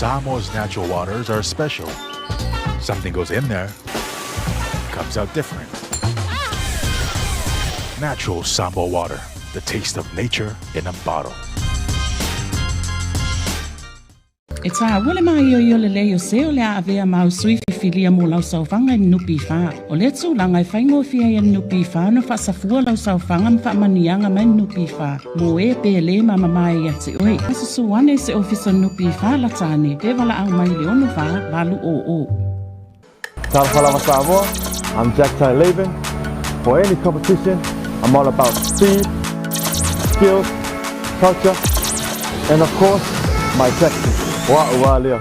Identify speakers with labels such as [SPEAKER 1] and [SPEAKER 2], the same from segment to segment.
[SPEAKER 1] Samoa's natural waters are special. Something goes in there, comes out different. Natural Samoa water, the taste of nature in a bottle.
[SPEAKER 2] E tāua le māioio lelei o se o le a avea ma au sui filifilia mo lau saofaga i le NPF. O lea tulaga e faigofie ai e le NPF ona faasafua lau saofaga ma faamanuiaga mai le NPF mo e pe lē mamamae ia te oe. Susu ane i se ofisa o le NPF lata ane pe valaau mai i le 64 800.
[SPEAKER 3] Talofa lava Samoa, I'm Jack Tai Laban. For any competition, I'm all about speed, skills, culture, and of course, my tactics. Wa ua lea.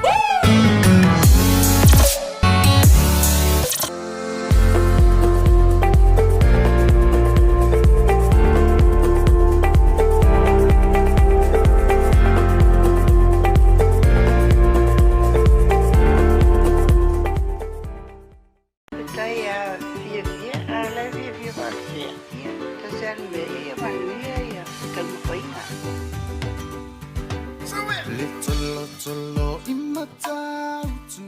[SPEAKER 4] Faafetai a fiafia, a o la e fiafia faapea. Ia, tasi lava le mea, ia manuia ia taumafaiga.
[SPEAKER 5] Le tolotolo i Matautu.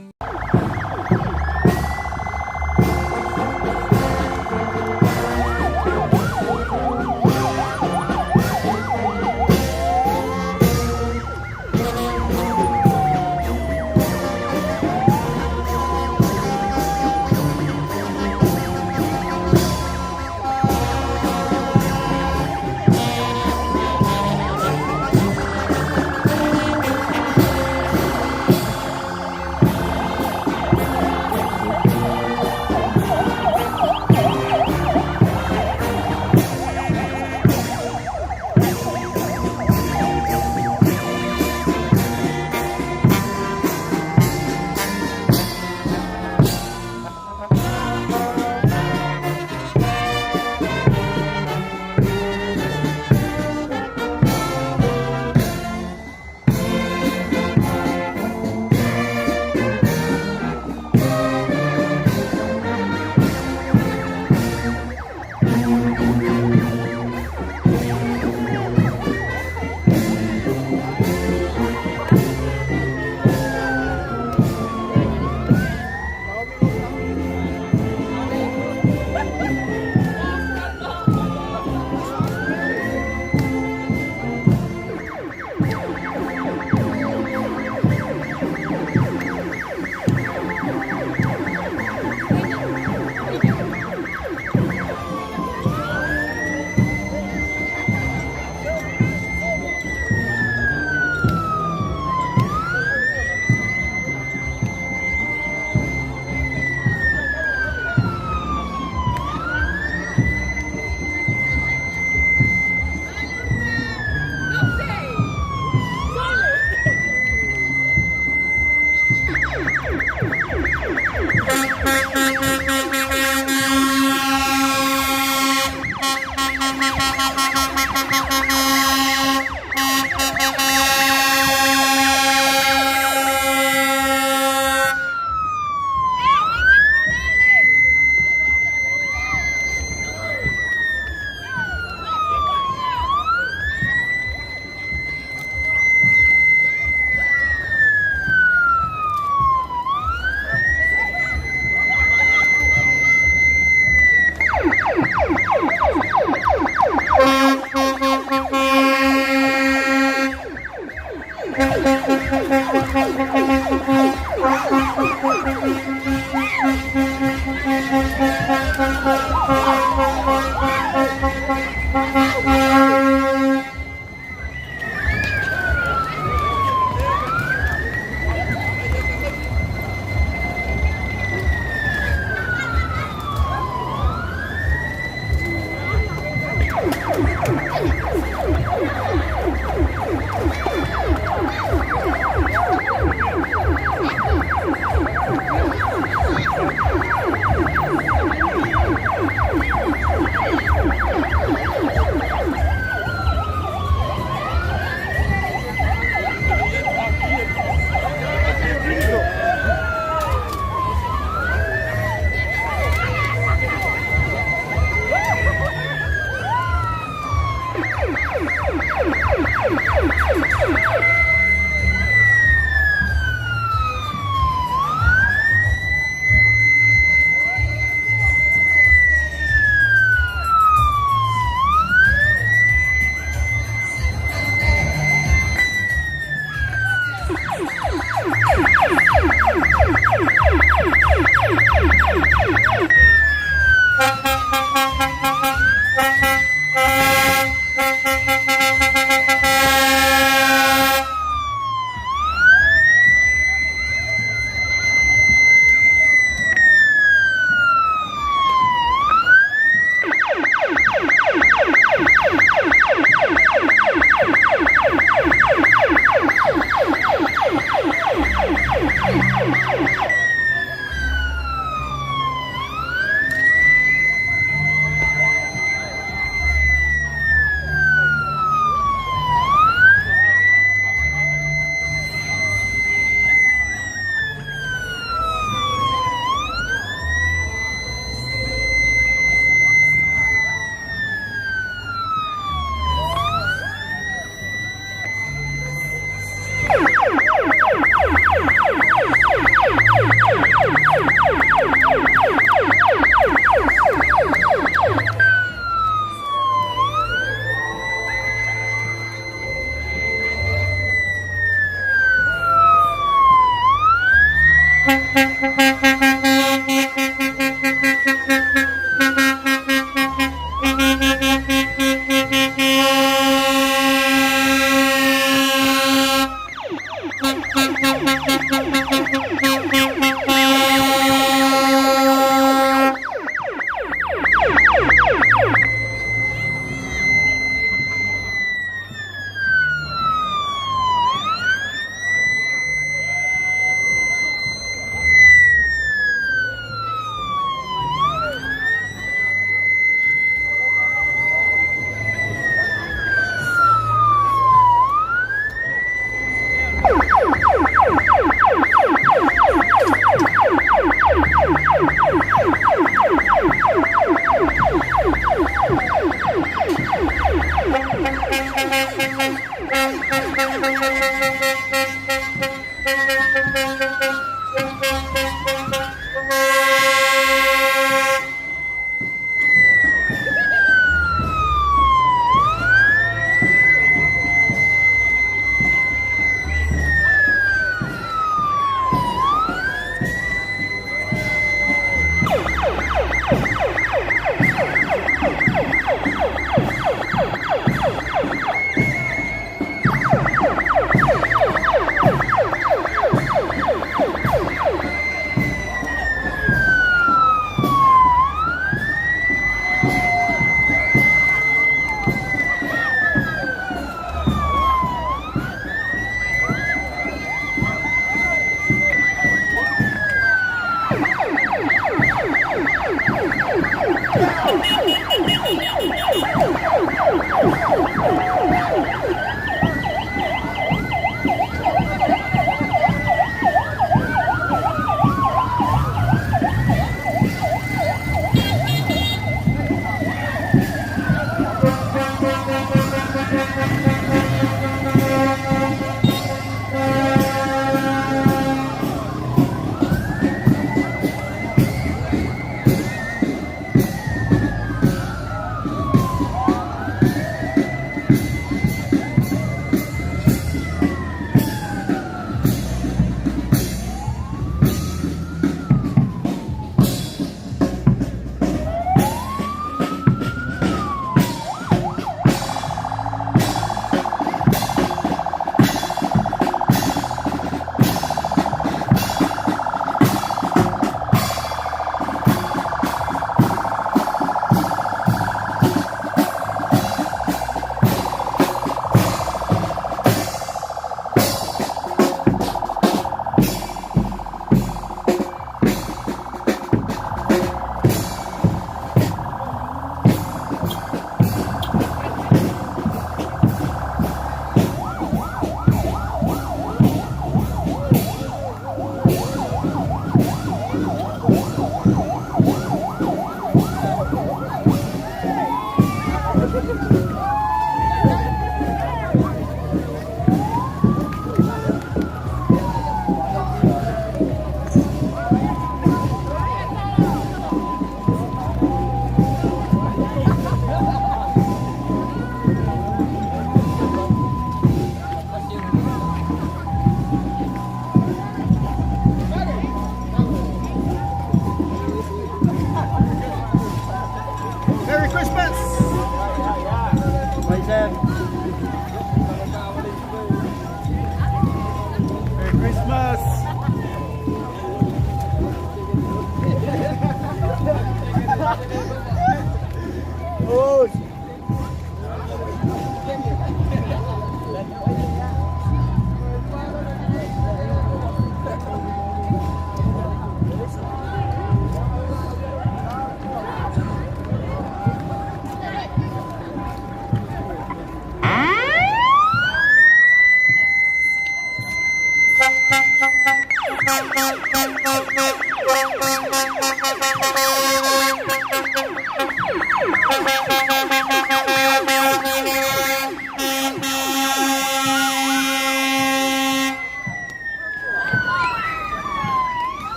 [SPEAKER 5] Thank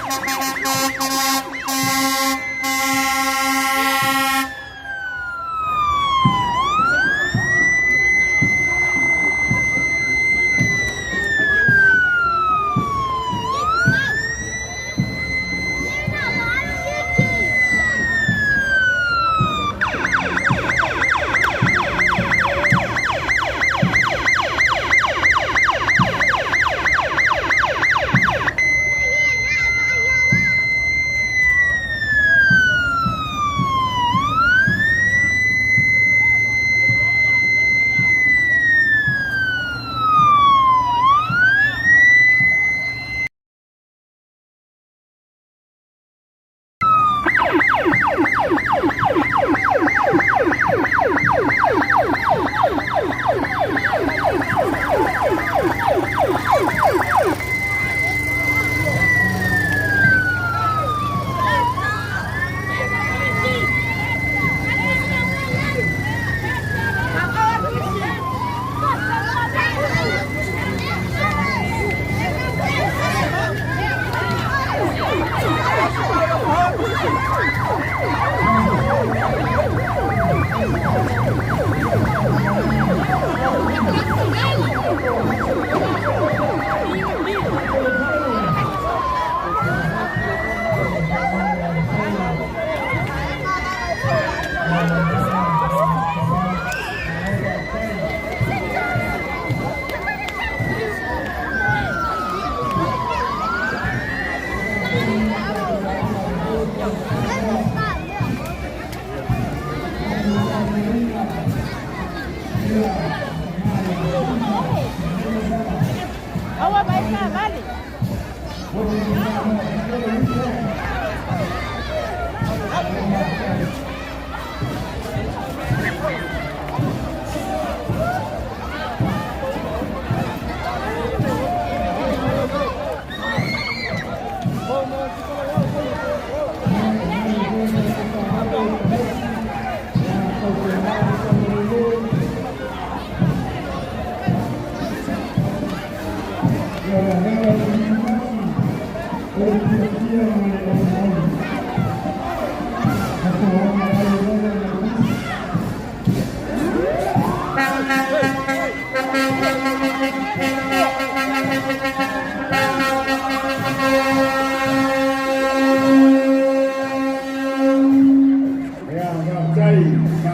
[SPEAKER 6] Ia, faafetai,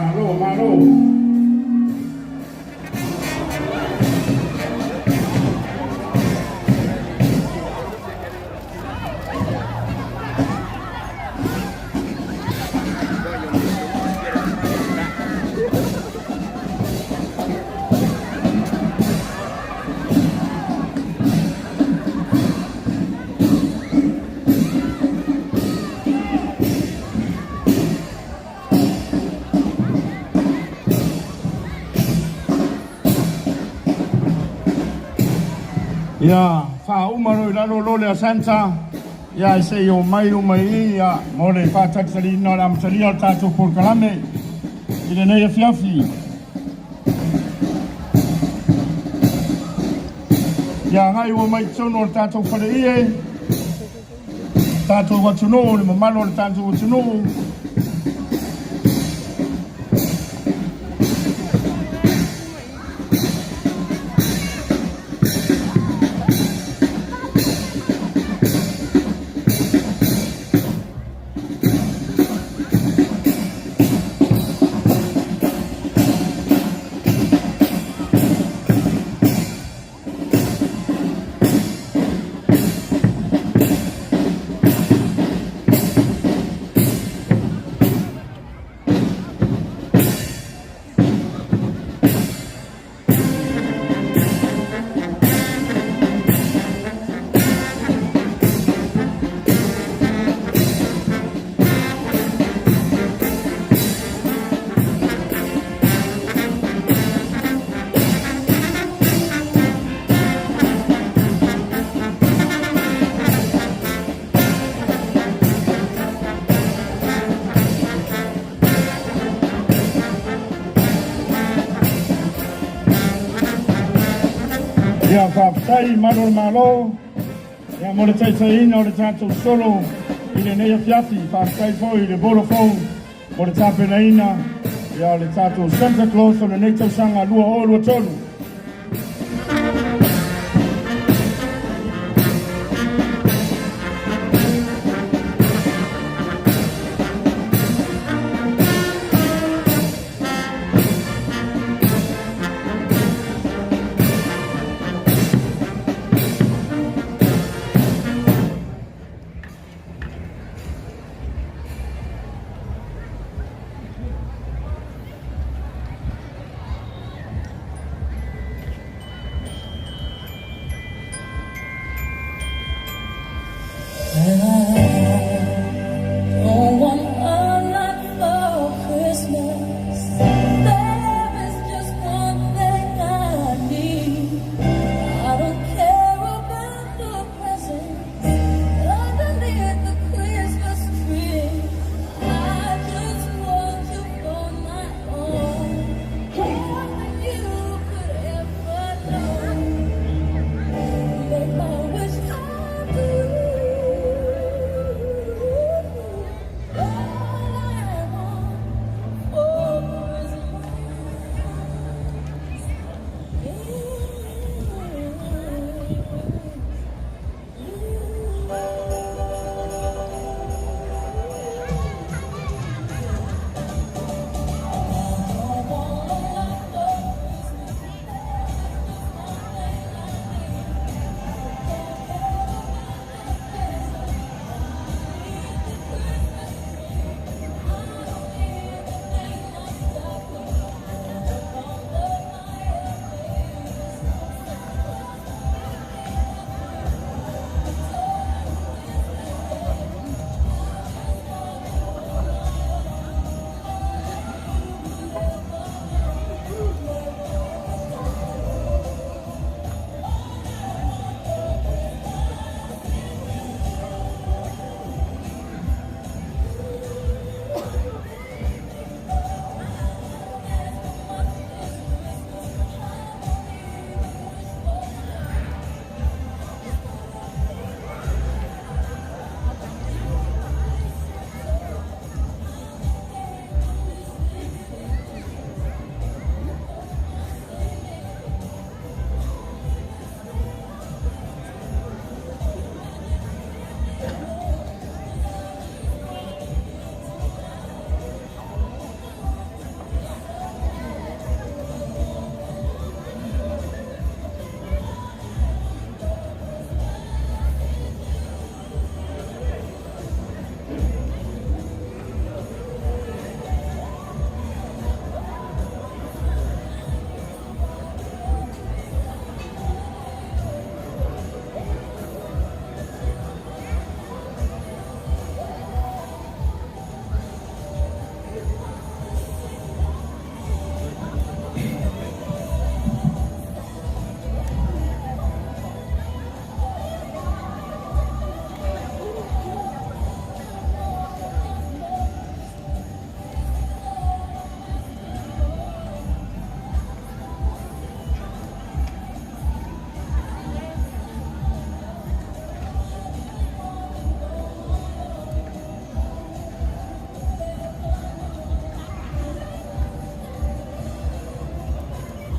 [SPEAKER 6] malo, malo. Ia, faauma loa i lalo loa le Asanta, ia se i omai uma i i, ia, mo le faatalitaliina o le amatalia o le tatou polokalame i lenei afiafi. Ia agai ua mai totonu o le tatou faleie, tatou atunuu, le mamalu o le tatou atunuu. Ia, faafetai i malu o le Malo. Ia, mo le taitaiina o le tatou solo i lenei afiafi. Faafetai foi i le Vodafone mo le tapenaina ia o le tatou Santa Claus o lenei tausaga 2023.
[SPEAKER 7] Don't want a lot for Christmas. There is just one thing I need. I don't care about the presents underneath the Christmas tree. I just want you for my own, more than you could ever know. Make my wish come true. All I want for Christmas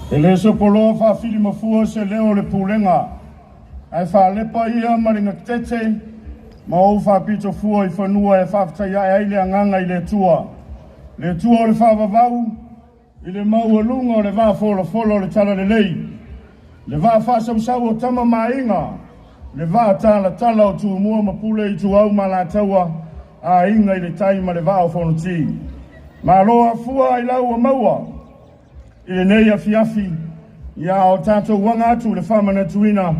[SPEAKER 6] E le sopoloa faafilimafua se leo o le pulega, ae faalepa ia ma le gatete ma ou faapito fua i fanua e faafetai ae ai le agaga i le Atua. Le Atua o le faavavau i le maualuga o le vaa folafola o le talalelei, le vaa faasausau o tama ma aiga, le vaa talatala o Tumua ma Pule Ituau ma Alataua, Aiga i le Tai ma le Vaa o Fonoti. Malo afua i lau ua maua i lenei afiafi ia o tatou aga atu le faamanatuina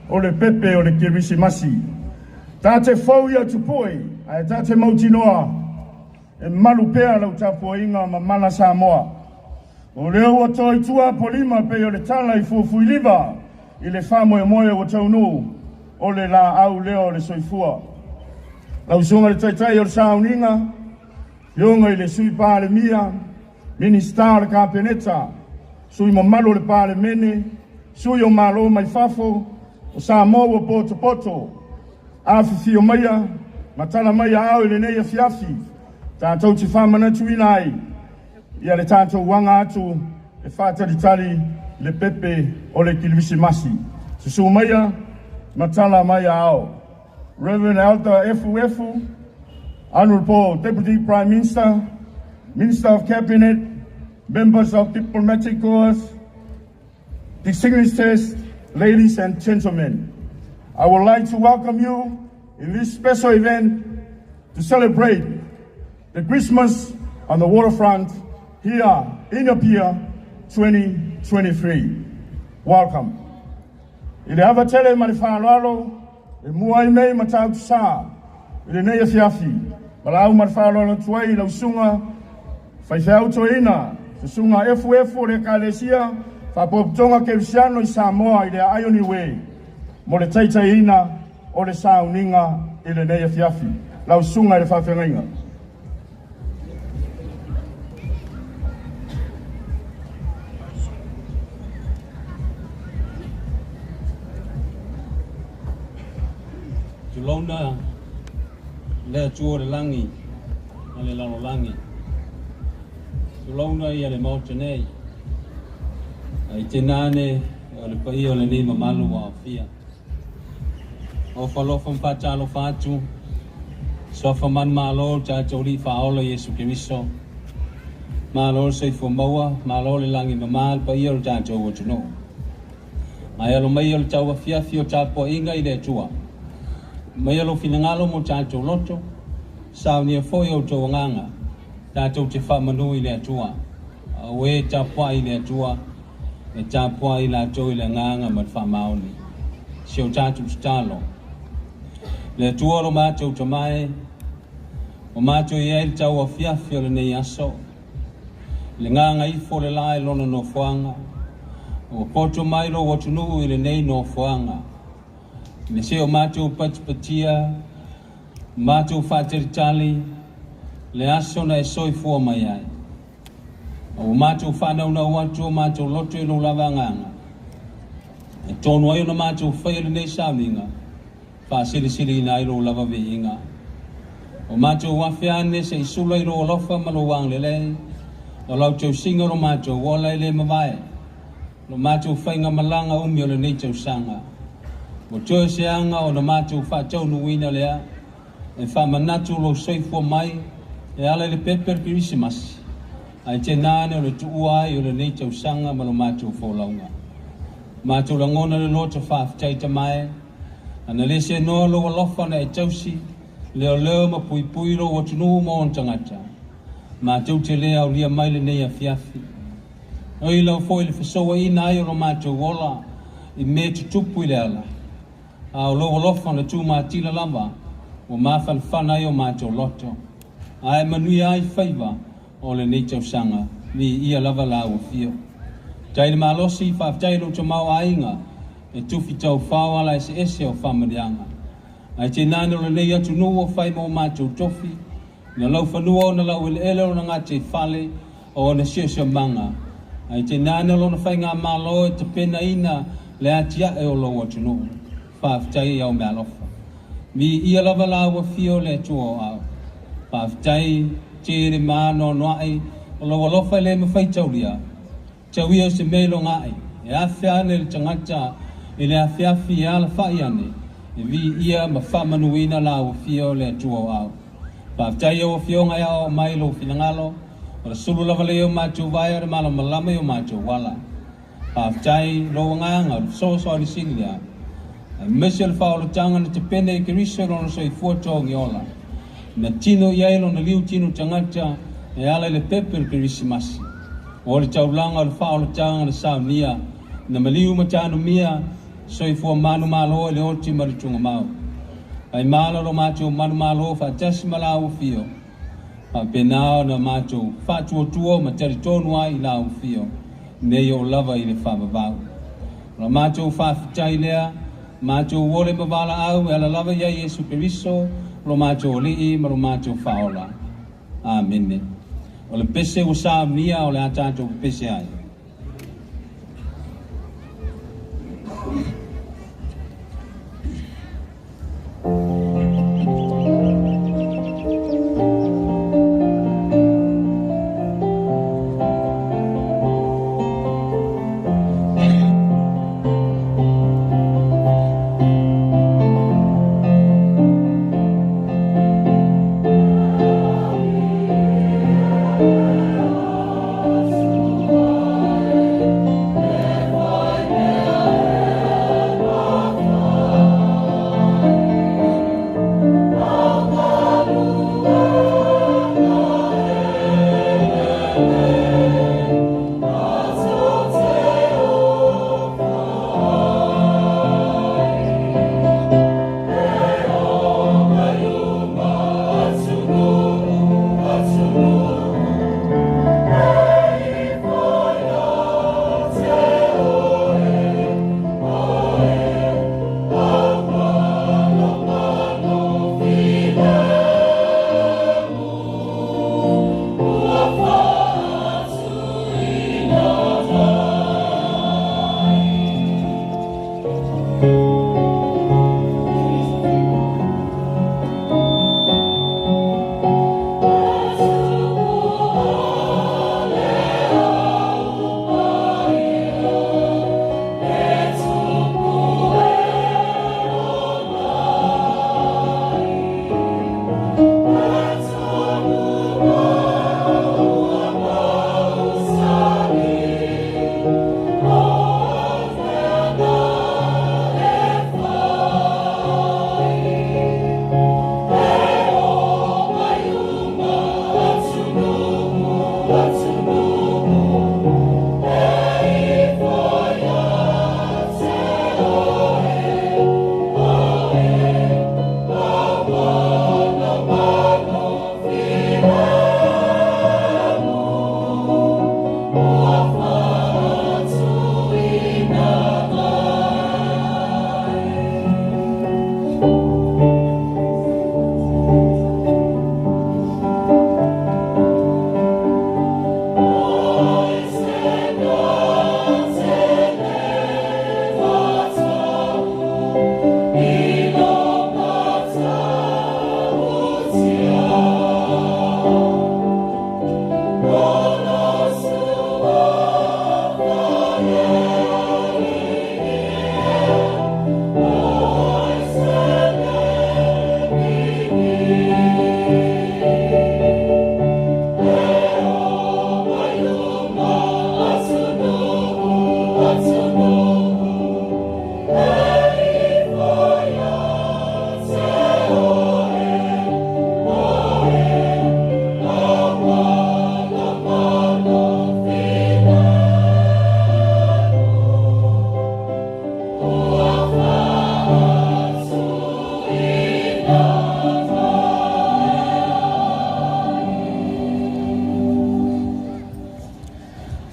[SPEAKER 6] o le pepe o le Kerisimasi. Ta te fou ia tupue ae ta te mautinoa e malu pea lau tapuaiga mamala Samoa. O lea ua to i tua Apolima pei o le tala i Fuafuiliva i le faamoemoe ua taunuu o le laau lea o le soifua. Lau Susuga i le Taitai o le Sauniga, Afioga i le Sui Palemia, Minisita o le Kapeneta, sui mamalu o le Palemene, sui o Malo mai fafo, o Samoa ua potopoto, Afifio maia ma tala mai aao i lenei afiafi tatou te faamanatuina ai ia le tatou aga atu e faatalitali le pepe o le Kilisimasi. Susu maia ma tala mai aao. Reverend Elder Efu Efu, Honorable Deputy Prime Minister, Minister of Cabinet, members of diplomatic corps, distinguished guests, ladies and gentlemen, I would like to welcome you in this special event to celebrate the Christmas on the waterfront here in Apia 2023. Welcome. I le ava tele ma le faaaloalo e mua ai nei Matautu Sa i lenei afiafi, valaau ma le faaaloalo atu ai i lau susuga faifeau toeaina, susuga Efuefu o le Ekalesia Faapotopotoga Kerisiano i Samoa i le aai o Niue mo le taitaiina o le sauniga i lenei afiafi. Lau susuga i le faafeagaiga.
[SPEAKER 8] Tulouna le Atua o le lagi ma le lalolagi. Tulouna ia le Maota nei, ai tinane o le paia o lenei mamalu ua aofia. Ofa alofa ma faatalofa atu, suafa manumalo lo tatou Alii Faaola Iesu Keriso. Malo le soifua maua, malo le lagi mama le paia o le tatou atunuu. Ae alo maia o le tauafiafi o tapuaiga i le Atua. Maia lou finagalo mo tatou loto, saunia foi outou agaga, tatou te faamanu i le Atua. Auē tapuai i le Atua, e tapuai latou i le agaga ma le faamaoni. Si o tatou tatalo. Le Atua lo matou Tama e, ua matou i ai i le tauafiafi o lenei aso, i le gagaifo o le la i lona nofoaga, ua poto mai lou atunuu i lenei nofoaga, i le se o matou patipatia, matou faatalitali, le aso na e soifua mai ai. A ua matou faanaunau atu o matou loto i lou lava agaga, e tonu ai ona matou faia lenei sauniga, faasilisiliina ai lou lava viiga. O matou afe ane se i sula i lou alofa ma lou agalelei, o lau tausiga o lo matou ola e le mavae, lo matou faigamalaga umi o lenei tausaga. Ua toe se aga ona matou faataunuuina lea, e faamanatu lou soifua mai e ala i le pepe o le Kerisimasi, ae tena ane o le tuua ai o lenei tausaga ma lo matou folauga. Matou lagona le loto faafetai Tama e, ana le seanoa lou alofa na e tausi, leoleo ma puipui lou atunuu ma ona tagata, matou te le aulia mai lenei afiafi. Oi lau foi le fesouaina ai o lo matou ola i mea tutupu i le ala, a o lou alofa na tumatila lava ua mafanafana ai o matou loto, ae manuia ai faiva o lenei tausaga. Viia lava lau afio. Tai le malosi, faafetai i lou tamaoaiga e tufi taufao ala eseese o faamanuiaga. Ae tainane o lenei atunuu ua fai mo matou tofi, na laufanua ona laueleele ona gataifale o ona siosiomaga, ae tainane o lona faigamalo e tapenaina le atiae o lou atunuu. Faafetai i au meaalofa. Viia lava lau afio le Atua o au. Faafetai tele ma anoanoai o lou alofa e le mafai taulia. Tau ia o se mea i logaʻi, e afe ane le tagata i le afiafi e alafai ane, e viia ma faamanuina lau afio le Atua o au. Faafetai i au afioga e aoao mai lou finagalo, o le sulu lava lea o matou vae o le malamalama i o matou ala. Faafetai i lou agaga o le fesoasoani sili lea, aemaise o le faaolataga na tapena e Keriso i lona soifua togiola, na tino i ai lona liu tino tagata e ala i le pepe o le Kerisimasi. O le taulaga o le faaolataga na saunia, na maliu ma tanumia, soifua manumalo i le oti ma le tugamau. Faimalo lo matou manumalo faatasi ma lau afio, faapena ona matou faatuatua ma talitonu ai i lau afio, nei oo lava i le faavavau. O la matou faafetai lea, matou ole ma valaau e ala lava ia Iesu Keriso, lo matou Alii ma lo matou Faaola. Amene. O le pese ua saunia o le a tatou pepese ai.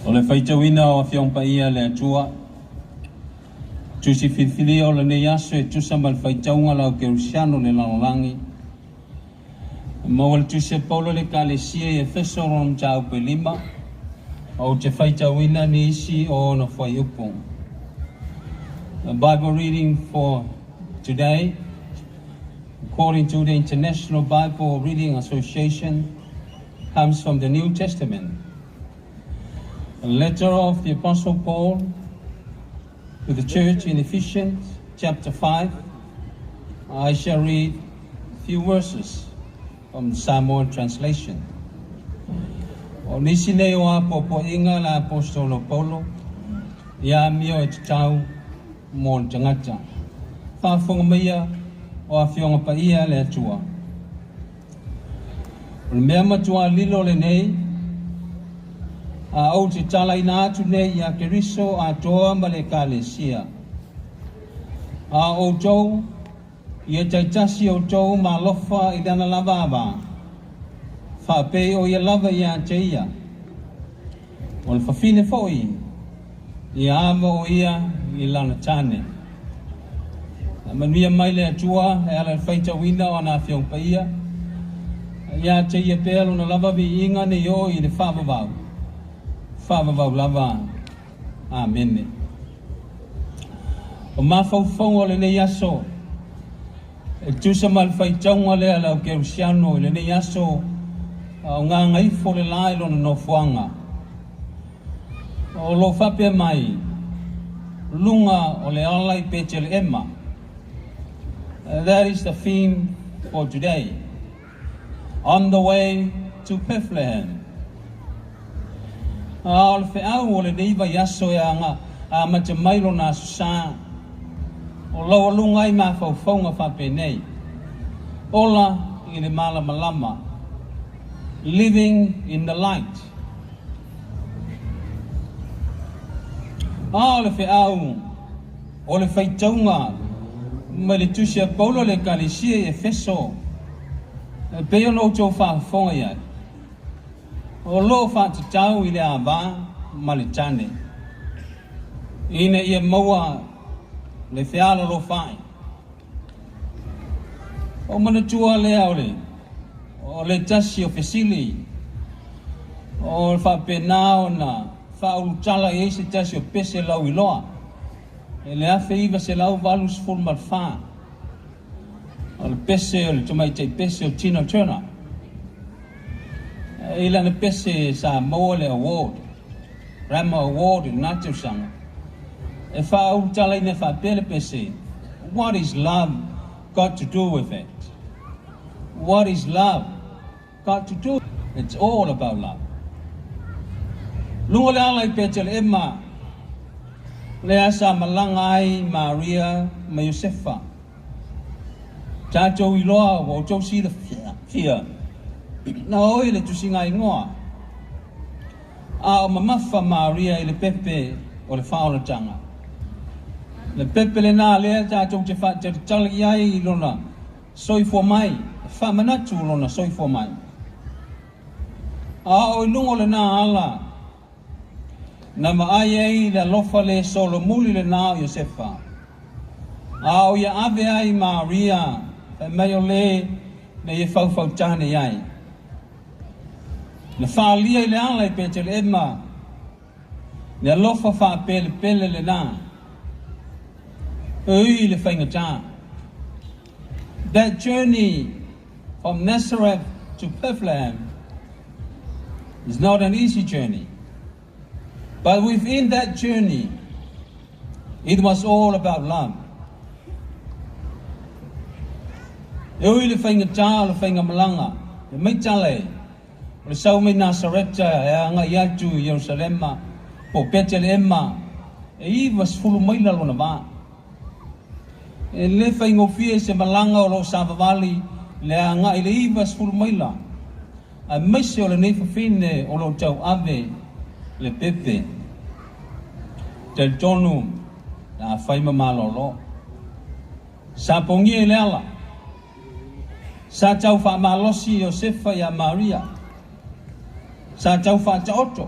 [SPEAKER 8] O le faitauina o Afioga Paia a le Atua, tusi filifilia o lenei aso e tusa ma le faitauga a le Au Kerisiano o le lalolagi. Maua le tusi a Paulo i le Ekalesia i Efeso lona mataupu e 5, ou te faitauina nisi o ona fuaiupu. The Bible reading for today, according to the International Bible Reading Association, comes from the New Testament. A letter of the Apostle Paul to the church in Ephesians chapter 5. I shall read a few verses from the Samoan translation. O nisi nei o apoapoaiga a le Aposetolo Paulo i amio e tatau mo le tagata. Faafofoga maia o Afioga Paia a le Atua. O le mea matua lilo lenei, a ou te talaina atu nei iā Keriso atoa ma le Ekalesia. A o outou, ia taitasi outou ma alofa i lana lava ava, faapei o ia lava ia te ia. O le fafine foi, ia ava o ia i lana tane. Faamanuia mai le Atua e ala i le faitauina o ana Afioga Paia, ia te ia pea lona lava viiga nei oo i le faavavau, faavavau lava. Amene. O mafaufauga o lenei aso, e tusa ma le faitauga lea a le Au Kerisiano i lenei aso a o gagaifo le la i lona nofoaga. O lo o faapea mai, luga o le ala i Peteleema. That is the theme for today. On the way to Bethlehem. A o le feau o lenei vaiaso e aga amata mai lona Aso Sa, o laualuga ai mafaufauga faapenei, Ola i le malamalama, Living in the light. A o le feau o le faitauga mai le tusi a Paulo i le Ekalesia i Efeso, e pei ona outou faafofoga i ai, o lo o faatatau i le ava ma le tane, ina ia maua le fealolofa'i. O manatua lea o le o le tasi o fesili o le faapena ona faaulutala i ai se tasi o pese lauiloa i le 1984, o le pese o le tamaitai pese o Tina Turner. I lana pese sa maua le award, Grammy Award i lena tausaga, e faaulutalaina faapea le pese, What is love got to do with it? What is love got to do? It's all about love. Luga o le ala i Peteleema, lea sa malaga ai Maria ma Iosefa. Tatou iloa ua outou silafia na o i le tusiga igoa, a o mamafa Maria i le pepe o le faaolataga. Le pepe lenā lea tatou te faatalitali i ai i lona soifua mai, e faamanatu lona soifua mai. A o i luga o lenā ala, na vaai ai le alofa le solomuli lenā o Iosefa, a o ia ave ai Maria, fai mai o le na ia faufautane i ai. Na faaalia i le ala i Peteleema le alofa faapelepele lenā, e ui i le faigata. That journey from Nazareth to Bethlehem is not an easy journey. But within that journey, it was all about love. E ui i le faigata o le faigamalaga, e mai tala e, o le sau mai Nasareta e agai atu i Ierusalema po o Peteleema, e 90 maila lona va. E le faigofie se malaga o lo o savavali le agai i le 90 maila, aemaise o lenei fafine o lo o tauave le pepe. Talitonu le a fai ma malolo. Sa pogia i le ala. Sa tau faamalosi Iosefa iā Maria. Sa tau faataoto.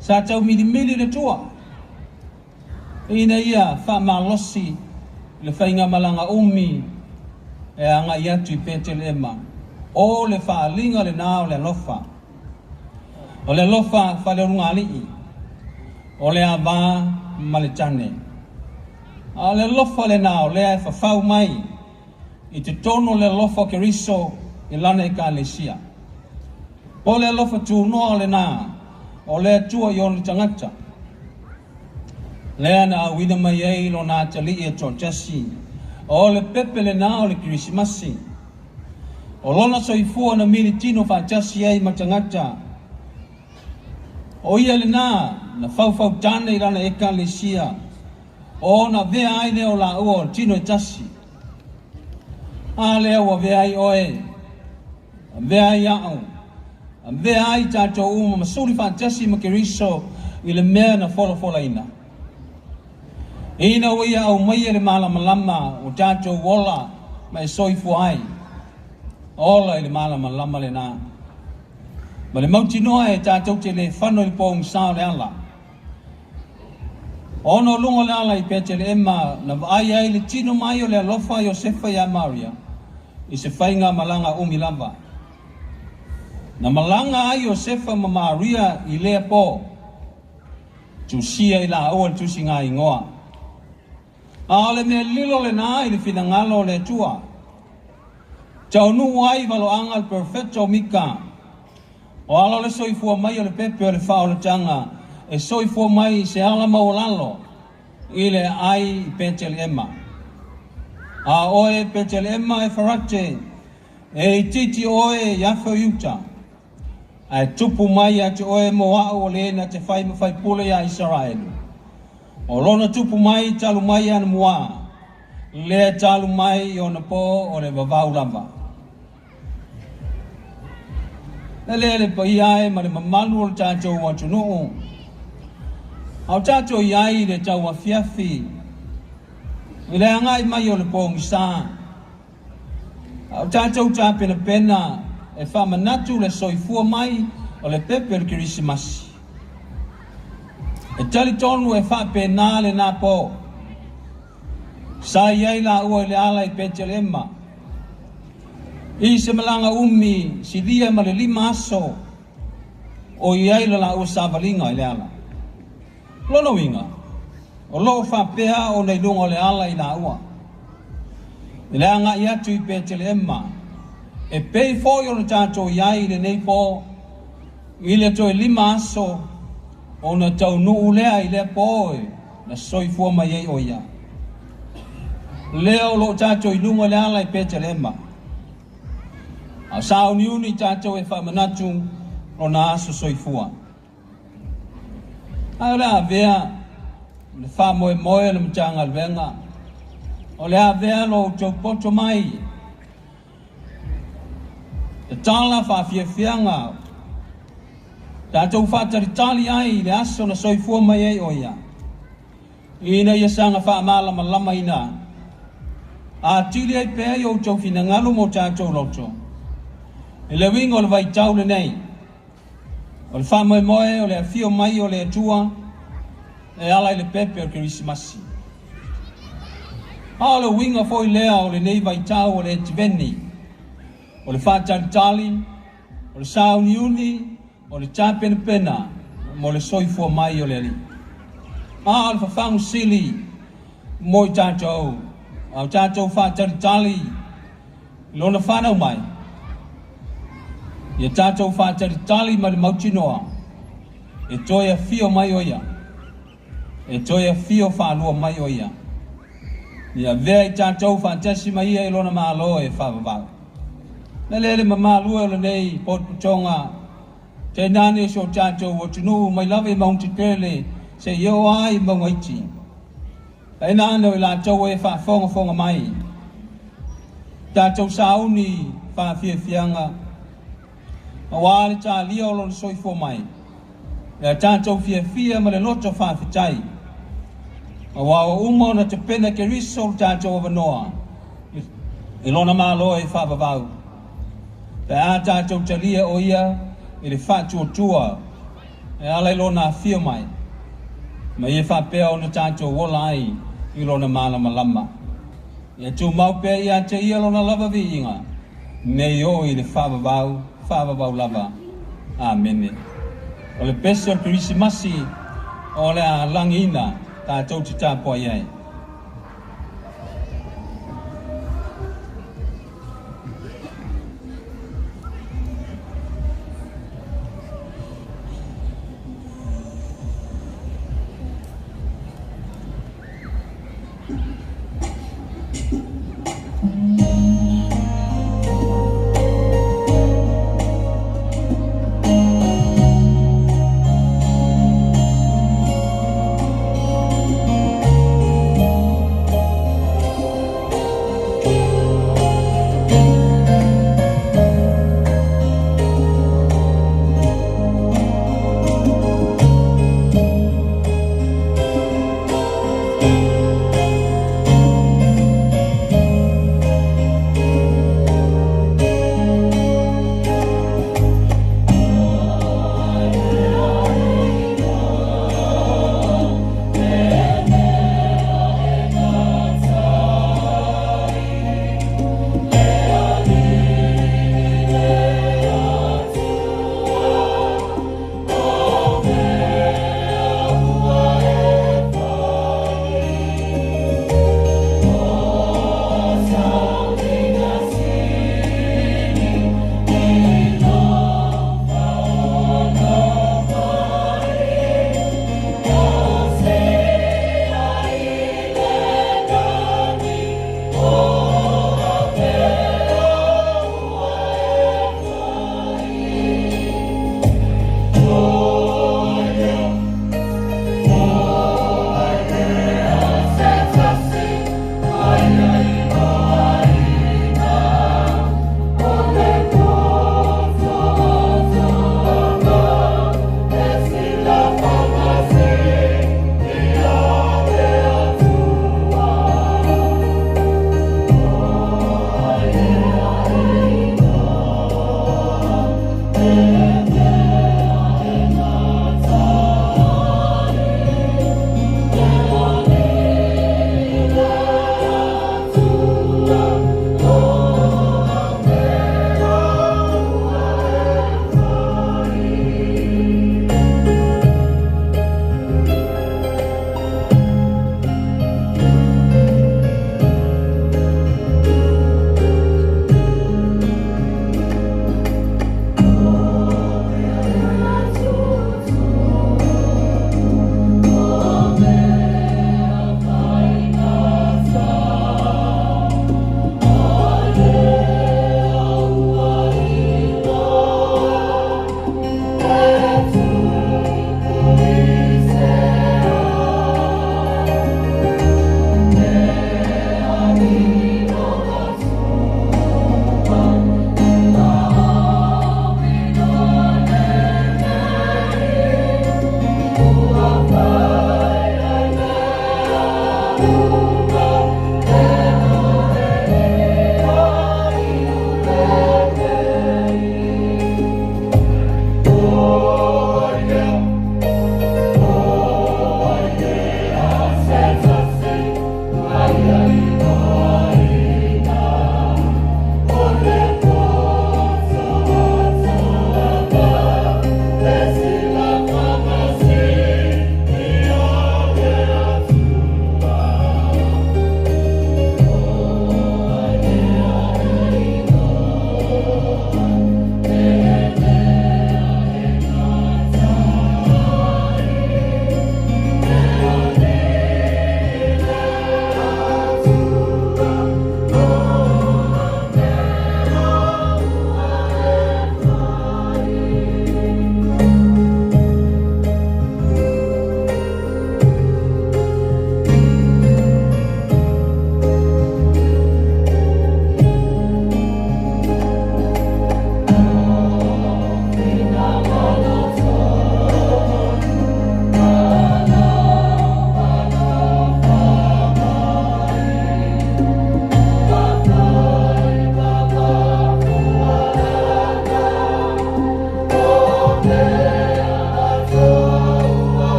[SPEAKER 8] Sa tau milimili le tua ina ia faamalosi le faigamalaga umi e agai atu i Petelema. O le faaaliga lenā o le alofa. O le alofa faaleolugaalii, o le avā ma le tane. A o le alofa lenā o lea e fafau mai i totonu o le alofa o Keriso i Lana Ekalesia. O le alofa tunoa o lenā o le Atua i ona tagata, lea na auina mai ai Lona Atalii e toatasi, o le pepe lenā o le Kerisimasi. O Lona soifua na militino faatasi ai ma tagata, o Ia lenā na faufautane i Lana Ekalesia, ona avea ai lea o lāua o le tino e tasi. A lea ua avea ai oe, avea ai a'u, avea ai tatou uma ma suli faatasi ma Keriso i le mea na folafolaina. Ina ua ia aumaia le malamalama o tatou ola ma e soifua ai, ola i le malamalama lenā. Ma le mautinoa e tatou te le fano i le pogisa o le ala. Ona o luga o le ala i Peteleema na vaai ai le tino mai o le alofa a Iosefa iā Maria i se faigamalaga umi lava. Na malaga ai Iosefa ma Maria i lea po, tusia i laua le tusigaigoa. A o le mea lilo lenā i le finagalo o le Atua. Taunuu ai valoaga le perofeta o Mika, O ala o le soifua mai o le pepe o le faaolataga e soifua mai i se ala maualalo i le aai i Peteleema. A oe Peteleema Efarate, e itiiti oe i afe o Iuta, ae tupu mai ia te oe mo a'u o le na te fai ma faipule iā Isaraelu. O lona tupu mai talu mai anamuā, lea talu mai i ona pō o le vavau lava. E lea le paia e ma le mamalu o le tatou atunuu. A o tatou i ai i le tauafiafi i le agai mai o le pogisa, a o tatou tapenapena e faamanatu le soifua mai o le pepe o le Kerisimasi. E talitonu e faapena lenā po. Sa i ai laua i le ala i Petelema, i se malaga umi silia ma le 5 aso o i ai le laua savaliga i le ala. Lona uiga, o lo o faapea ona i luga o le ala i laua i le agai atu i Petelema, e pei foi ona tatou i ai i lenei po, i le toe 5 aso ona taunuu lea i lea po na soifua mai ai o ia. Lea o lo o tatou i luga o le ala i Petelema, a sauniuni tatou e faamanatu lona aso soifua. Ae o le a avea le faamoemoe o le Matagaluega, o le a avea lo outou poto mai tatala faafiafiaga tatou faatalitali ai i le aso na soifua mai ai o ia, ina ia saga faamalamalamaina atili ai pea i outou finagalo ma o tatou loto i le uiga o le vaitau lenei. O le faamoemoe o le afio mai o le Atua e ala i le pepe o le Kerisimasi. A o le uiga foi lea o lenei vaitau o le Etiveni, o le faatalitali, o le sauniuni, o le tapenapena mo le soifua mai o le Alii. A o le fafagu sili mo i tatou, a o tatou faatalitali i lona fanau mai, ia tatou faatalitali ma le mautinoa e toe afio mai o ia, e toe afio faalua mai o ia, ia avea i tatou faatasi ma ia i lona Malo e faavavau. Na lea le mamalu e o lenei potopotoga, tainane si o tatou atunuu mai lava i mauga tetele seia oo ai i mauga iti. Tainane o i latou e faafogafoga mai, tatou sauni faafiafiaga aua le talia o lona soifua mai, ia tatou fiafia ma le loto faafetai, aua ua uma ona tapena Keriso lo tatou avanoa. I lona malo e faavavau pe a tatou talia o ia i le faatuatua e ala i lona afio mai ma ia faapea ona tatou ola ai i lona malamalama. Ia tumau pea ia te ia lona lava viiga nei oo i le faavavau, faavavau lava. Amene. O le pese o le Kerisimasi o le a lagiina tatou te tapuai ai.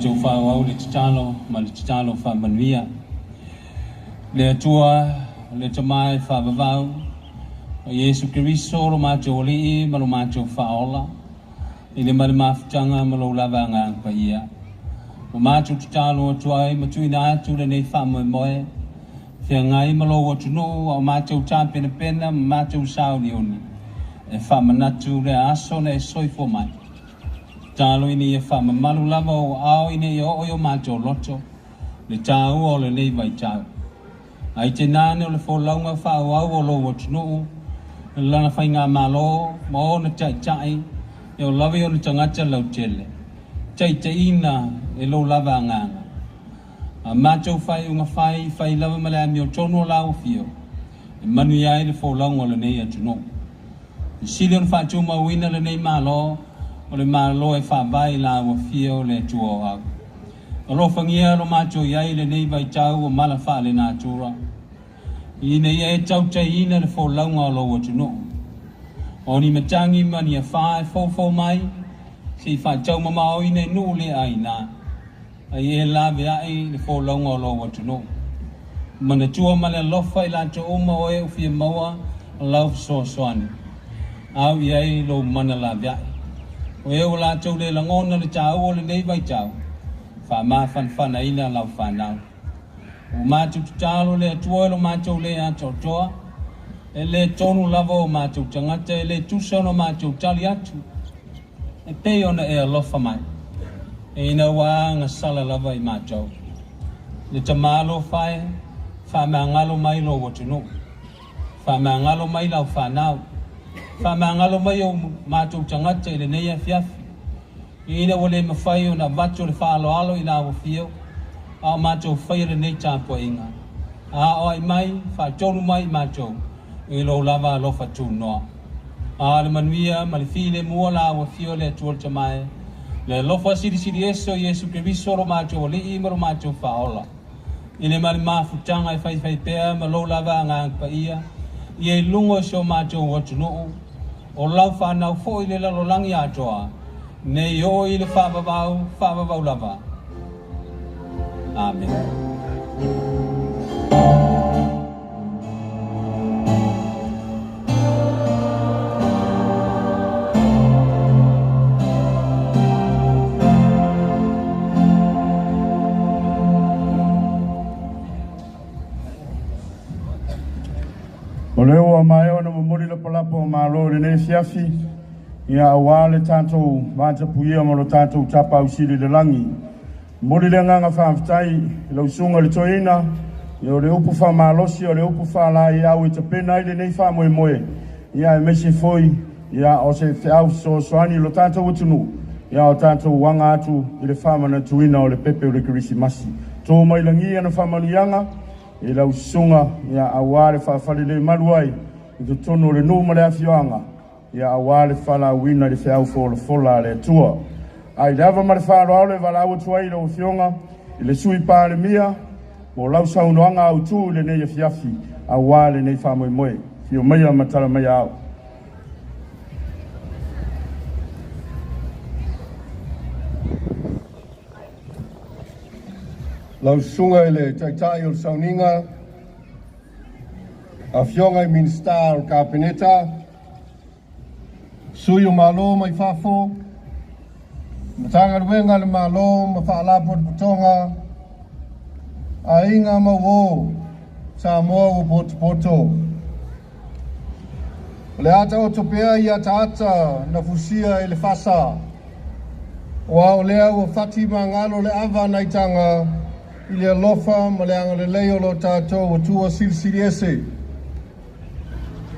[SPEAKER 8] matou faaauau le tatalo ma le tatalo faamanuia. Le Atua, le Tama e faavavau, o Iesu Keriso lo matou Alii ma lo matou Faaola, i le ma le mafutaga ma lou lava Agaga Paia, ua matou tatalo atu ai ma tuuina atu lenei faamoemoe, feagai ma lou atunuu a o matou tapenapena ma matou sauniuni e faamanatu lea aso na e soifua mai. Tatalo ina ia faamamalu lava ou aao ina ia oo i o matou loto le taua o lenei vaitau. Ae tainane o le folauga faaauau o lou atunuu, lana faigamalo ma ona taitai, e oo lava i ona tagata lautele, taitaiina e lou lava Agaga. A matou faaiuga fai, fai lava ma le amiotonu o lau afio, e manuia ai le folauga o lenei atunuu. E sili ona faatumauina lenei Malo, o le Malo e faavae i lau afio le Atua o Au. Alofagia lo matou i ai i lenei vaitau o mala faalenatura, ina ia e tautaiina le folauga o lou atunuu. O ni matagi ma ni afa e foufou mai, se i faataumamaoina i nuu le aina, ai e laveai le folauga o lou atunuu. Manatua ma le alofa i latou uma o e ua fia maua lau fesoasoani. Au i ai lou mana laveai. O e ua latou le lagona le taua o lenei vaitau, faamafanafanaina lau fanau. Ua matou tatalo le Atua i lo matou le atoatoa, e le tonu lava o matou tagata, e le tusa ona matou tali atu, e pei ona e alofa mai, e ina ua agasala lava i matou. Le Tama alofa e, faamagalo mai lou atunuu. Faamagalo mai lau fanau. Faamagalo mai o matou tagata i lenei afiafi. Ina ua le mafai ona avatu le faaaloalo i lau afio, a o matou faia lenei tapuaiga. Aoai mai, faatonu mai i matou, i lou lava alofa tunoa. A le manuia ma le filemu o lau afio le Atua le Tama e, le alofa silisili ese o Iesu Keriso lo matou Alii ma lo matou Faaola, i le ma le mafutaga e faifai pea ma lou lava Agaga Paia, ia i luga o si o matou atunuu, o lau fanau foi i le lalolagi atoa, nei oo i le faavavau, faavavau lava. Amene.
[SPEAKER 6] O lea ua maea ona momoli lapalapa o malo i lenei afiafi, ia aua le tatou vatapuia ma lo tatou Tapaau Sili i le lagi. Momoli le agaga faafetai i lau susuga i le Toeaina, ia o le upu faamalosi, o le upu faalaeiau e tapena ai lenei faamoemoe, ia aemaise foi ia o se feau fesoasoani i lo tatou atunuu, ia o tatou aga atu i le faamanatuina o le pepe o le Kerisimasi. To mai lagi ana faamanuiaga i lau susuga, ia aua le faafalelemalu ai i totonu o le nuu ma le afioaga, ia aua le valaauina i le feau folafola a le Atua. Ae i le ava ma le faaaloalo e valaau atu ai i lau Afioga i le Sui Palemia mo lau saunoaga autu i lenei afiafi aua lenei faamoemoe. Afio maia ma tala maia au.
[SPEAKER 9] Lau susuga i le Taitai o le Sauniga, Afioga i Minisita o le Kapeneta, Sui o Malo mai fafo, Matagaluega a le Malo ma Faalapotopotoga, Aiga ma uo, Samoa ua potopoto. O le a taoto pea i ataata na fusia e le fasa, aua o lea ua fati magalo le ava nai taga i le alofa ma le agalelei o lo tatou Atua silisili ese.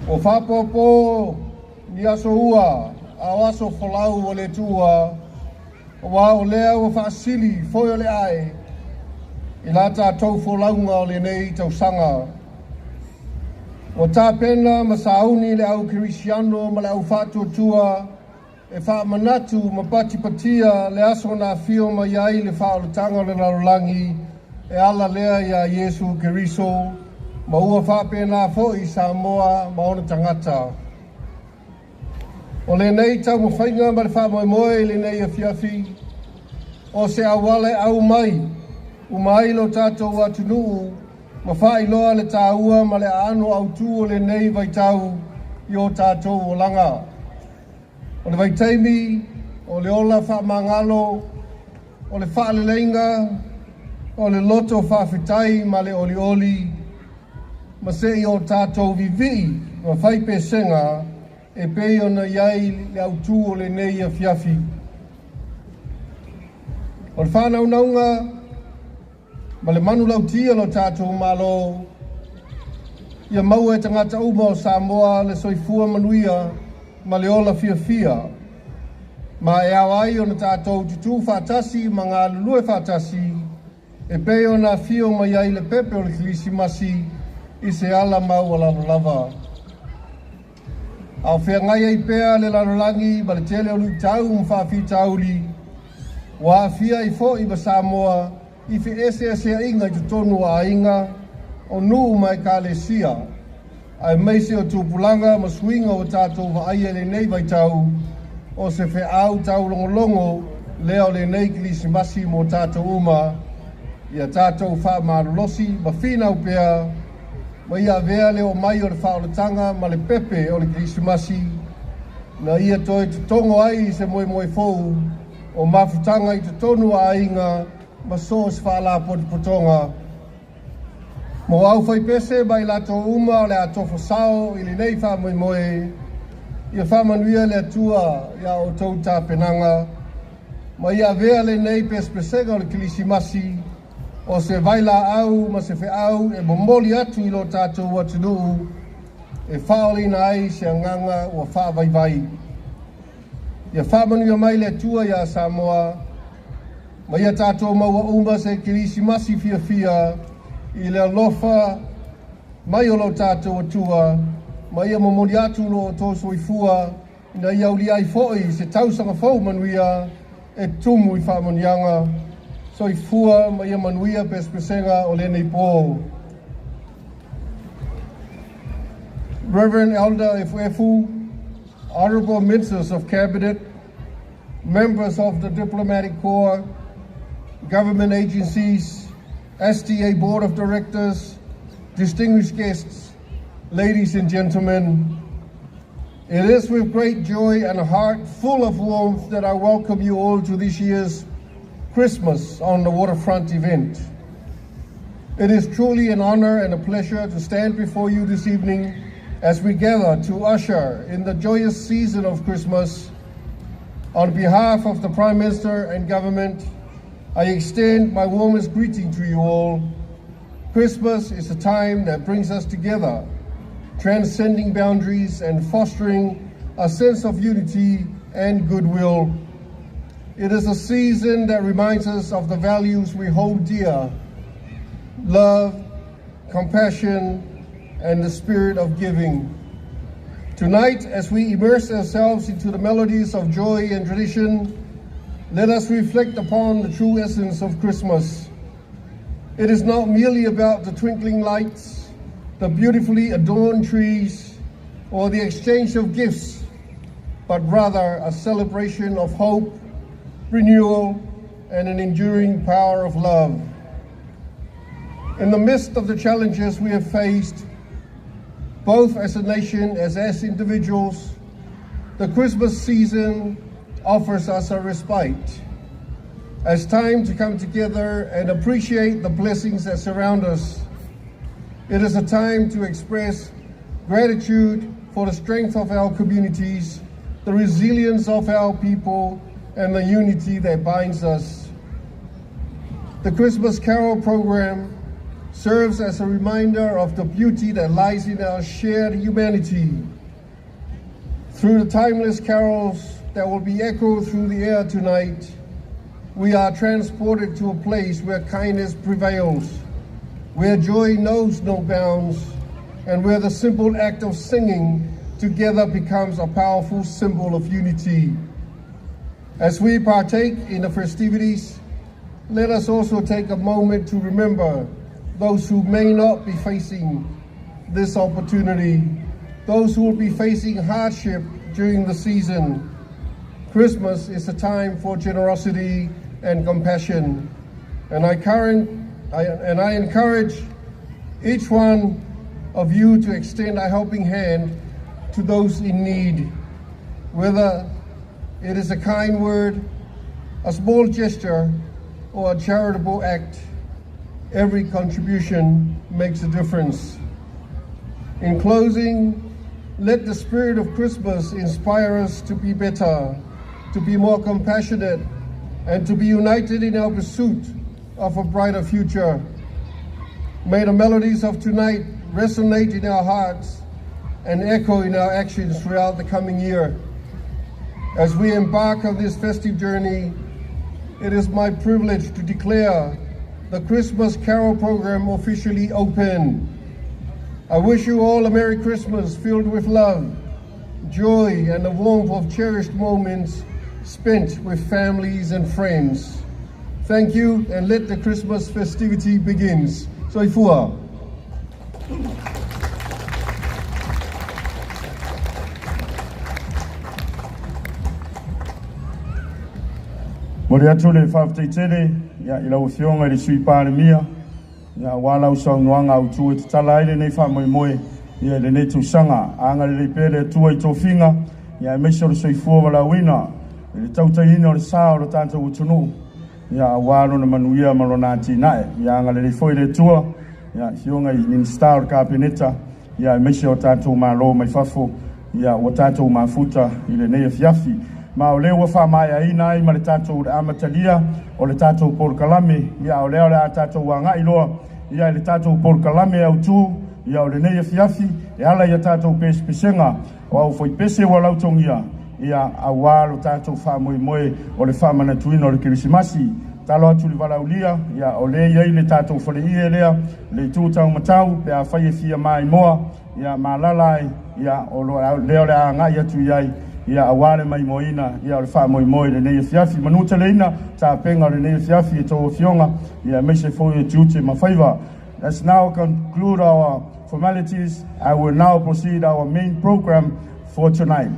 [SPEAKER 9] Ua faapopo ni aso ua a o aso folau o le Atua, aua o lea ua faasili foi o le ae i la tatou folauga o lenei tausaga. Ua tapena ma sauni le au kerisiano ma le au faatuatua e faamanatu ma patipatia le aso na afio mai ai le faaolataga o le lalolagi e ala lea iā Iesu Keriso, ma ua faapena foi Samoa ma ona tagata. O lenei taumafaiga ma le faamoemoe i lenei afiafi, O se auala e aumai uma ai lo tatou atunuu ma faailoa le taua ma le aano autū o lenei vaitau i o tatou olaga. O le vaitaimi o le ola faamagalo, o le faaleleiga, o le loto faafetai ma le olioli, ma seia o tatou vivii ma fai pesega e pei ona i ai le autū o lenei afiafi. O le whānaunauga ma le manulauti o lo tatou Malo, ia maua e tagata uma o Samoa le soifua manuia ma le ola fiafia. Ma e ao ai ona tatou tutū faatasi ma galulue faatasi e pei ona afio mai ai le pepe o le Kerisimasi i se ala maualalo lava. A o feagai ai pea le lalolagi ma le tele o luitau ma faafitauli, ua aafia ai foi ma Samoa i feeseeseaiga i totonu o aiga, o nuu ma ekalesia, aemaise o tupulaga ma suiga ua tatou vaaia i lenei vaitau, o se feau taulogologo lea o lenei Kerisimasi mo tatou uma, ia tatou faamalolosi ma finau pea, ma ia avea le oo mai o le faaolataga ma le pepe o le Kerisimasi, na ia toe totogo ai se moemoe fou o mafutaga i totonu o aiga ma so o se faalapotopotoga. Mo aufaipese ma i latou uma o le a tofo sao i lenei faamoemoe, ia faamanuia le Atua iā outou tapenaga, ma ia avea lenei pesepesega o le Kerisimasi o se vailaau ma se feau e momoli atu i lo tatou atunuu e faaolaina ai se agaga ua faavaivai. Ia faamanuia mai le Atua iā Samoa, ma ia tatou maua uma se Kerisimasi fiafia i le alofa mai o lo tatou Atua, ma ia momoli atu lo outou soifua ina ia aulia ai foi se tausaga fou manuia e tumu i faamanuiaga. Soifua ma ia manuia pesepesega o lenei po. Reverend Elder Efuefu, Honorable Ministers of Cabinet, members of the Diplomatic Corps, government agencies, STA Board of Directors, distinguished guests, ladies and gentlemen, it is with great joy and a heart full of warmth that I welcome you all to this year's Christmas on the Waterfront event. It is truly an honor and a pleasure to stand before you this evening as we gather to usher in the joyous season of Christmas. On behalf of the Prime Minister and government, I extend my warmest greeting to you all. Christmas is a time that brings us together, transcending boundaries and fostering a sense of unity and goodwill. It is a season that reminds us of the values we hold dear: love, compassion, and the spirit of giving. Tonight, as we immerse ourselves into the melodies of joy and tradition, let us reflect upon the true essence of Christmas. It is not merely about the twinkling lights, the beautifully adorned trees, or the exchange of gifts, but rather a celebration of hope, renewal, and an enduring power of love. In the midst of the challenges we have faced, both as a nation as individuals, the Christmas season offers us a respite, as time to come together and appreciate the blessings that surround us. It is a time to express gratitude for the strength of our communities, the resilience of our people, and the unity that binds us. The Christmas Carol program serves as a reminder of the beauty that lies in our shared humanity. Through the timeless carols that will be echoed through the air tonight, we are transported to a place where kindness prevails, where joy knows no bounds, and where the simple act of singing together becomes a powerful symbol of unity. As we partake in the festivities, let us also take a moment to remember those who may not be facing this opportunity, those who will be facing hardship during the season. Christmas is a time for generosity and compassion. And I encourage each one of you to extend a helping hand to those in need, whether it is a kind word, a small gesture, or a charitable act. Every contribution makes a difference. In closing, let the spirit of Christmas inspire us to be better, to be more compassionate, and to be united in our pursuit of a brighter future. May the melodies of tonight resonate in our hearts and echo in our actions throughout the coming year. As we embark on this festive journey, it is my privilege to declare the Christmas Carol program officially open. I wish you all a Merry Christmas filled with love, joy, and the warmth of cherished moments spent with families and friends. Thank you, and let the Christmas festivity begins. Soifua.
[SPEAKER 6] Momoli atu le faafetai tele ia i lau Afioga i le Sui Palemia ia aua lau saunoaga autu e tatala ai lenei faamoemoe ia i lenei tausaga. Agalelei pea le Atua i tofiga ia aemaise o le soifua valaauina i le tautaiina o le sa o le tatou atunuu ia aua lona manuia ma lona atinae. Ia agalelei foi le Atua ia afioga i Minisita o le Kapeneta ia aemaise o tatou malo mai fafo ia ua tatou mafuta i lenei afiafi. Ma o lea ua faamaeaina ai ma le tatou le amatalia o le tatou polokalame ia o lea o le a tatou agai loa ia i le tatou polokalame autu ia o lenei afiafi e ala ia tatou pesepesega o au faipese ua lautogia ia aua lo tatou faamoemoe o le faamanatuina o le Kerisimasi. Talo atu le valaulia ia o lea i ai le tatou faleie lea le itu taumatau pe afai e fia maimoa ia malala ai ia o lea o le a agai atu i ai ia aua le maimoaina ia o le faamoemoe i lenei afiafi. Manuteleina tapena o lenei afiafi e tou afioga ia aemaise foi o tiute ma faiva. Let's now conclude our formalities. I will now proceed our main program for tonight.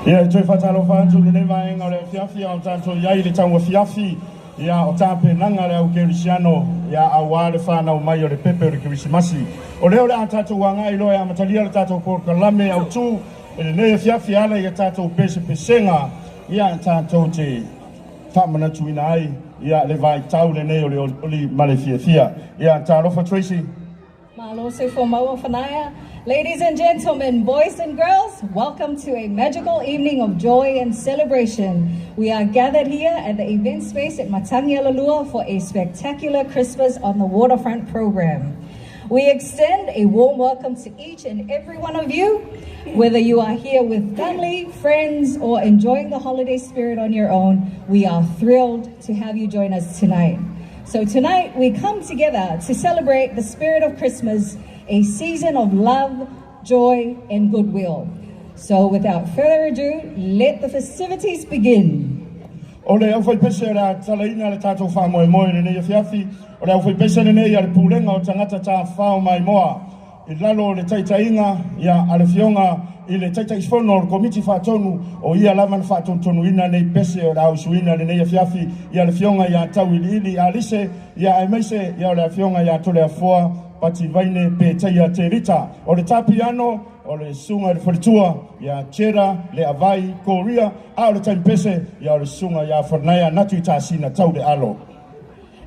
[SPEAKER 6] Ia, e toe faatalofa atu i lenei vaega o le afiafi a o tatou i ai i le tauafiafi, ia, o tapenaga a le au kerisiano, ia, auā le fanau mai o le pepe o le Kerisimasi. O lea o le a tatou agai loa e amatalia le tatou polokalame autū i lenei afiafi e ala i a tatou pesepesega, ia, tatou te faamanatuina ai, ia, le vaitau lenei o le olioli ma le fiafia. Ia, talofa Tracy.
[SPEAKER 10] Malo soifua maua Fanaia. Ladies and gentlemen, boys and girls, welcome to a magical evening of joy and celebration. We are gathered here at the event space at Matanialalua for a spectacular Christmas on the Waterfront program. We extend a warm welcome to each and every one of you, whether you are here with family, friends, or enjoying the holiday spirit on your own. We are thrilled to have you join us tonight. So tonight we come together to celebrate the spirit of Christmas, a season of love, joy, and goodwill. So without further ado, let the festivities begin.
[SPEAKER 6] O le aufaipese o le a tatalaina le tatou faamoemoe i lenei afiafi, o le aufaipese lenei a le Pulega o Tagata Tafafao Maimoa i lalo o le taitaiga ia a le Afioga i le Taitaifono o le Komiti Faatonu, o ia lava na faatonutonuina nei pese o le a usuina i lenei afiafi, ia le Afioga ia Tauiliili Alise, ia aemaise ia o le Afioga ia Toleafoa Pati Vaine Petaia Terita. O le tā piano, o le Susuga i le Faletua ia Cheda Leavai Koria, a o le taimi pese, ia o le Susuga ia Fanaia Natu Itasina Taulealo.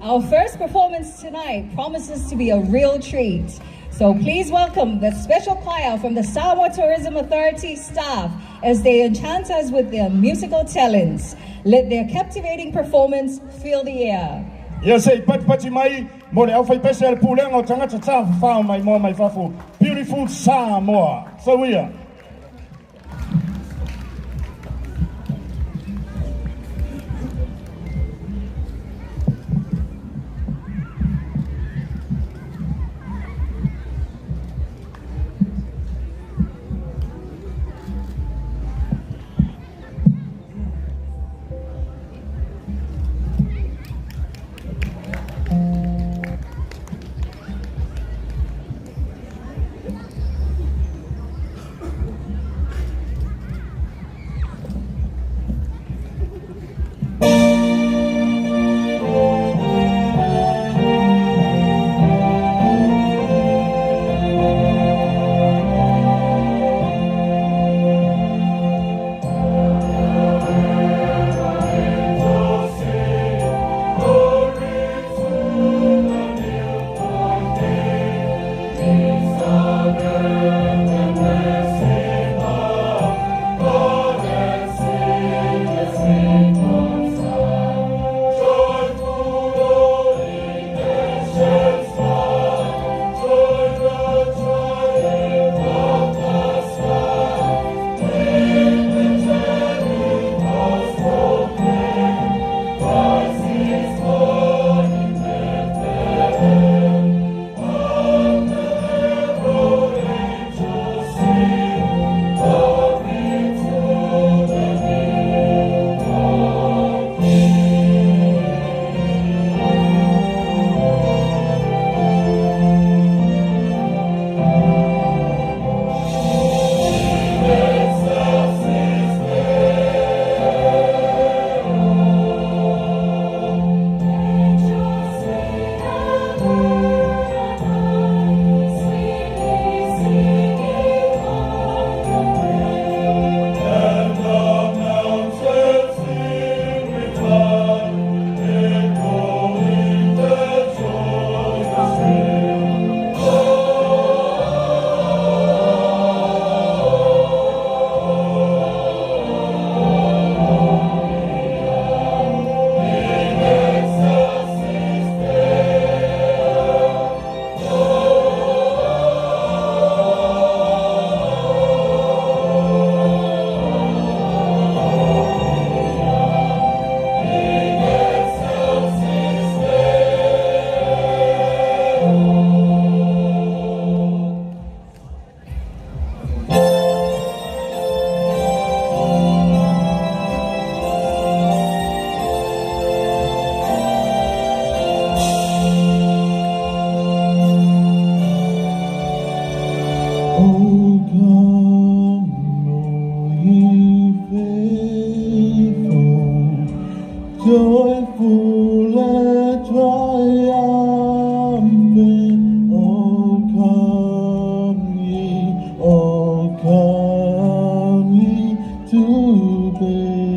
[SPEAKER 10] Our first performance tonight promises to be a real treat. So please welcome the special choir from the Samoa Tourism Authority staff as they enchant us with their musical talents. Let their captivating performance fill the air.
[SPEAKER 6] Ia se i patipati mai mo le aufaipese a le Pulega o Tagata Tafafao Maimoa Mai Fafo, Beautiful Samoa. Soia.
[SPEAKER 5] Joyful and triumphant, oh come ye, oh come ye to Bethlehem.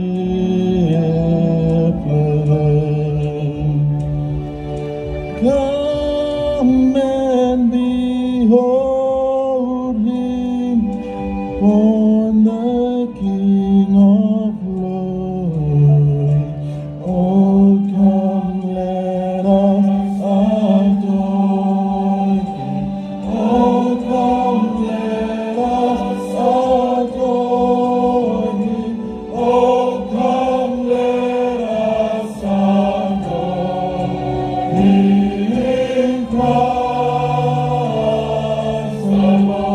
[SPEAKER 5] Come and behold him, born the King of glory. Oh, come, let us adore him. Oh, come, let us adore him. Oh, come, let us adore him. Christ alone.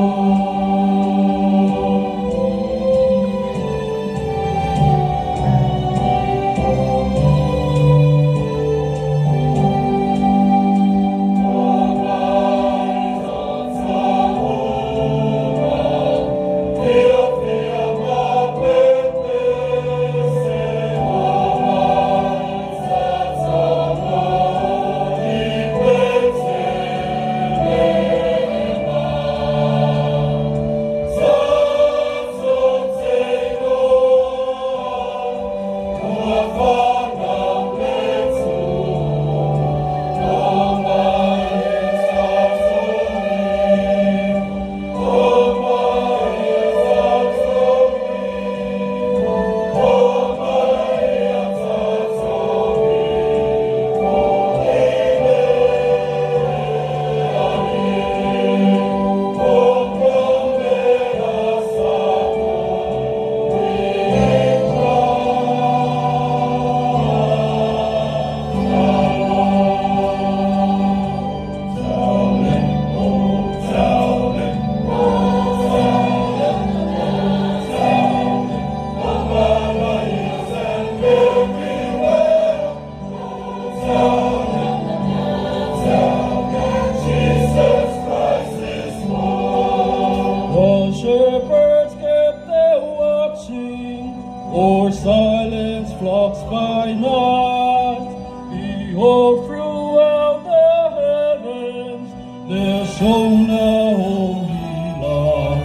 [SPEAKER 8] The shepherds kept their watching o'er silent flocks by night. Behold, throughout the heavens there shone a holy light.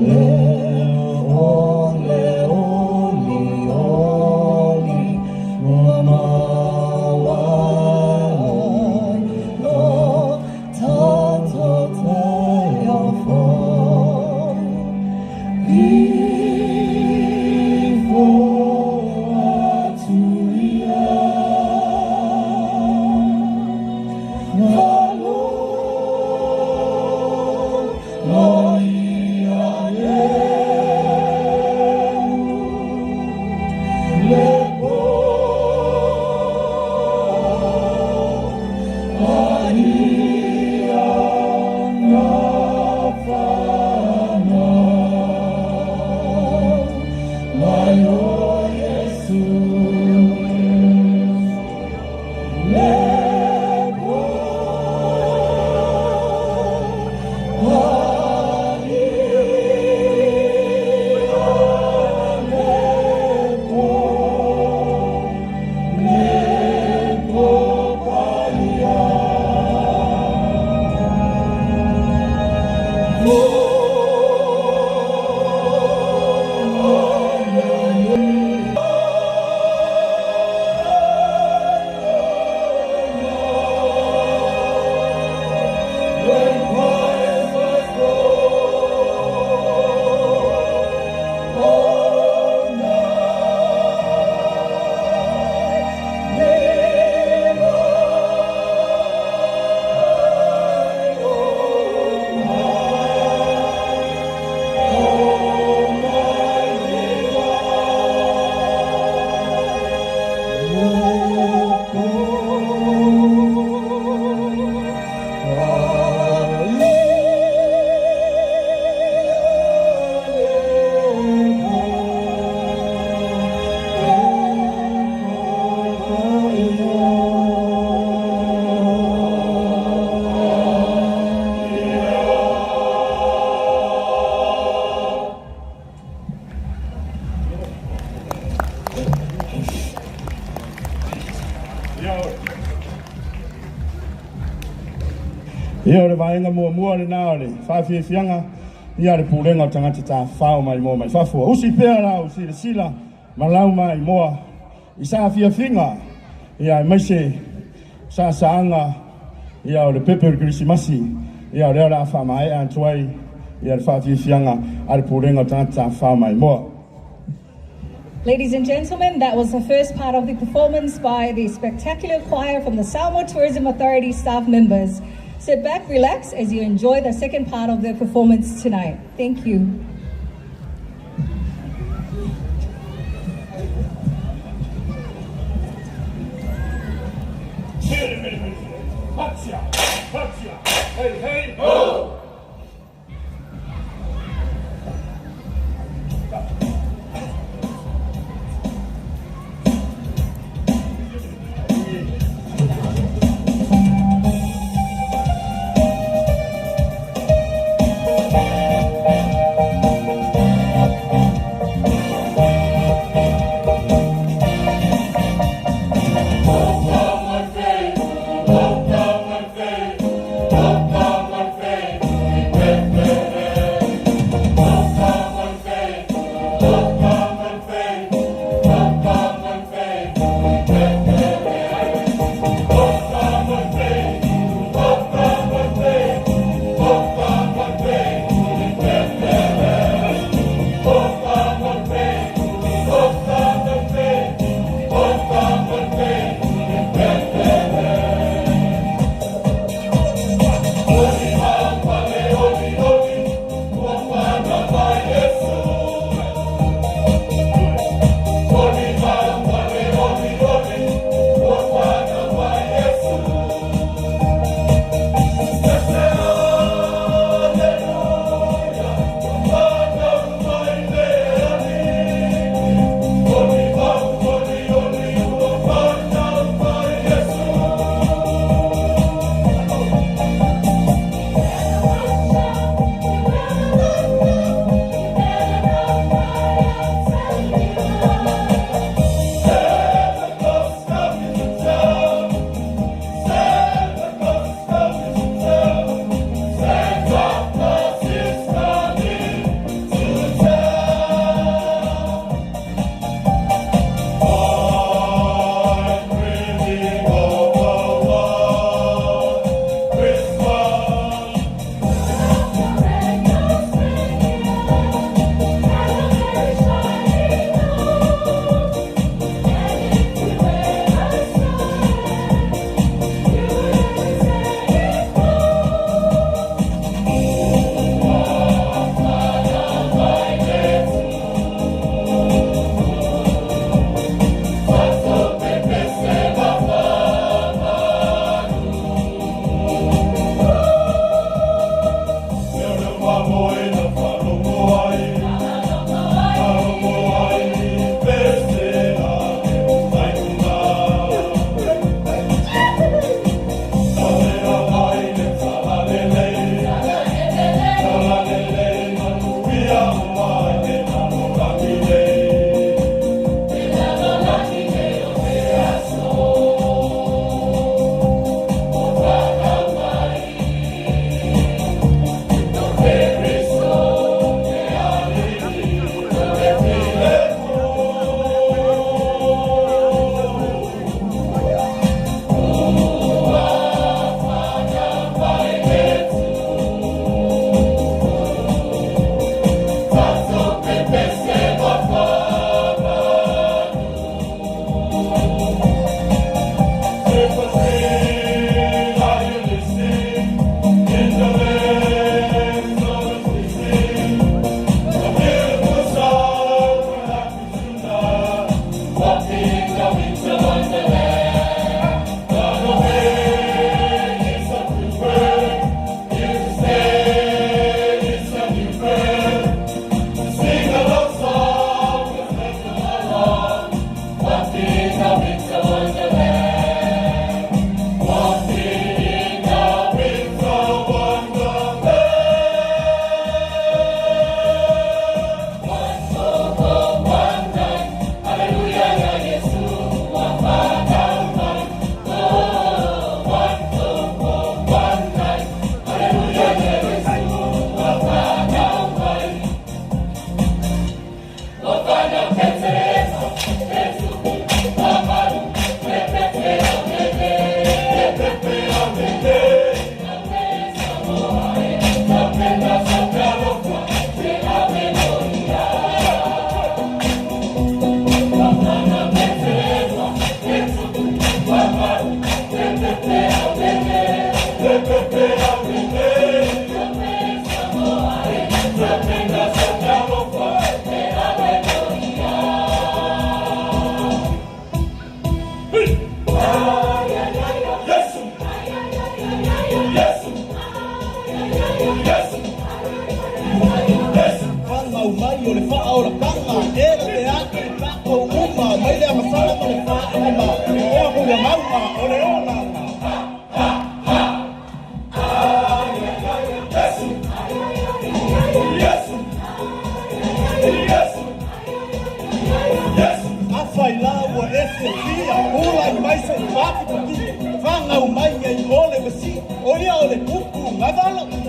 [SPEAKER 5] Le o le o li o li.
[SPEAKER 6] Ia o le vaega muamua lena o le faafiafiaga ia a le Pulega o Tagata Tafafao Maimoa Mai Fafo. Usi pea lau silasila ma lau maimoa i saafiafiga ia aemaise saasaaga ia o le pepe o le Kerisimasi ia o lea o le a faamaea atu ai ia le faafiafiaga a le Pulega o Tagata Tafafao Maimoa.
[SPEAKER 10] Ladies and gentlemen, that was the first part of the performance by the spectacular choir from the Samoa Tourism Authority staff members. Sit back, relax as you enjoy the second part of their performance tonight. Thank you.
[SPEAKER 6] Hey, hey, ho!
[SPEAKER 11] ua e fiafia, Tulai mai se i patipati, Fagau mai nei o le Mesia, O ia o le pupu gavaloia.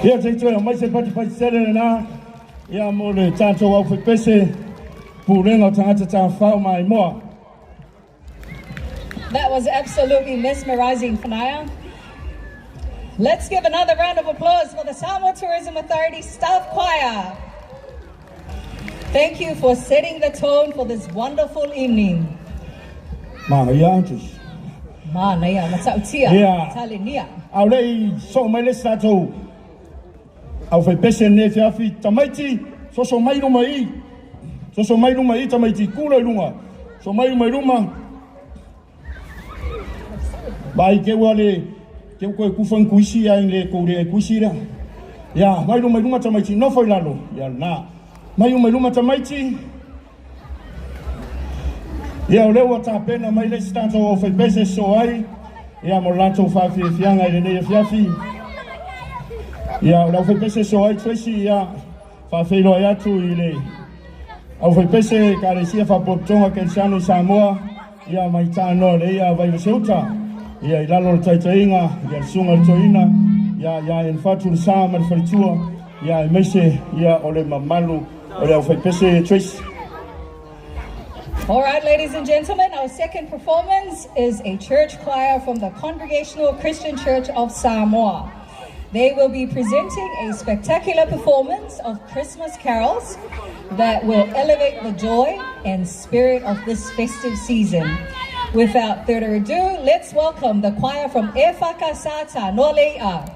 [SPEAKER 11] Ia se i toe aumai se patipati sele lenā ia mo le tatou aufaipese Pulega o Tagata Tafafao Maimoa.
[SPEAKER 10] That was absolutely mesmerizing, Fanaya. Let's give another round of applause for the Samoa Tourism Authority Staff Choir. Thank you for setting the tone for this wonderful evening.
[SPEAKER 6] Manaia atu.
[SPEAKER 10] Manaia, matautia,
[SPEAKER 6] Ia.
[SPEAKER 10] talenia.
[SPEAKER 6] A o le i soo mai le isi tatou aufaipese i lenei afiafi, tamaiti, soso mai luma i i. Soso mai luma i i tamaiti, tu loa i luga. Soso mai luma i luma. Vaai te ua le te ua toe tufa ni tuisi ae le tou le tuisi lea. Ia, mai luma i luma tamaiti, nofo i lalo. Ia lena. Mai luma i luma tamaiti. Ia, o lea ua tapena mai le isi tatou aufaipese e sosoo ai, ia, mo le latou faafiafiaga i lenei afiafi. Ia, o le aufaipese e sosoo ai Tracy, ia, faafeiloai atu i le aufaipese Ekalesia Faapotopotoga Kerisiano i Samoa, ia, mai Tanoa le ia Vaivaseuta, ia, i lalo o le taitaiga, ia, le susuga i le toeaina, ia, ia Ian Fatu le sa ma le faletua, ia, aemaise, ia, o le mamalu o le aufaipese Tracy.
[SPEAKER 10] All right, ladies and gentlemen, our second performance is a church choir from the Congregational Christian Church of Samoa. They will be presenting a spectacular performance of Christmas carols that will elevate the joy and spirit of this festive season. Without further ado, let's welcome the choir from Efaka Sata Nole'a.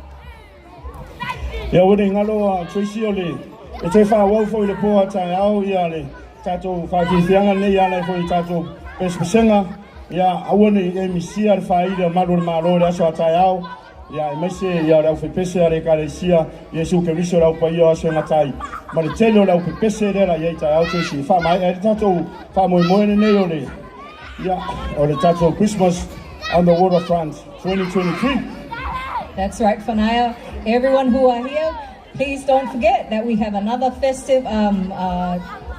[SPEAKER 6] Ia ua le galo a Tracy o le e toe faaauau foi i le po a taeao ia le tatou faafiafiaga lenei e ala ai foi i tatou pesepesega. Ia aua ne i e misia le faaili a malu o le Malo i le aso a taeao, ia aemaise ia o le aufaipese a le Ekalesia Iesu Keriso o le Au Paia o Aso e Gata ai ma le tele o le aupepese lea la i ai taeao Tracy e faamaea ai le tatou faamoemoe lenei o le ia o le tatou Christmas on the Waterfront 2023.
[SPEAKER 10] That's right, Fanaya. Everyone who are here, please don't forget that we have another festive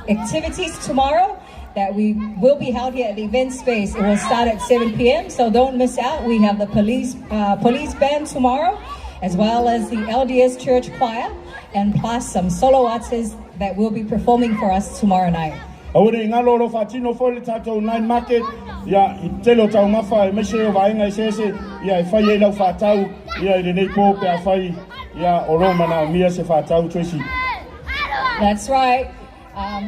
[SPEAKER 10] activities tomorrow that we will be held here at the event space. It will start at 7 p.m., so don't miss out. We have the police police band tomorrow, as well as the LDS Church Choir, and plus some solo artists that will be performing for us tomorrow night.
[SPEAKER 6] Aua ne i galo o lo o faatino foi le tatou night market, ia, i te tele o taumafa aemaise o vaega eseese, ia, e fai ai lau faatau, ia, i lenei po pe afai, ia, o lo o manaomia se faatau, Tracy.
[SPEAKER 10] That's right.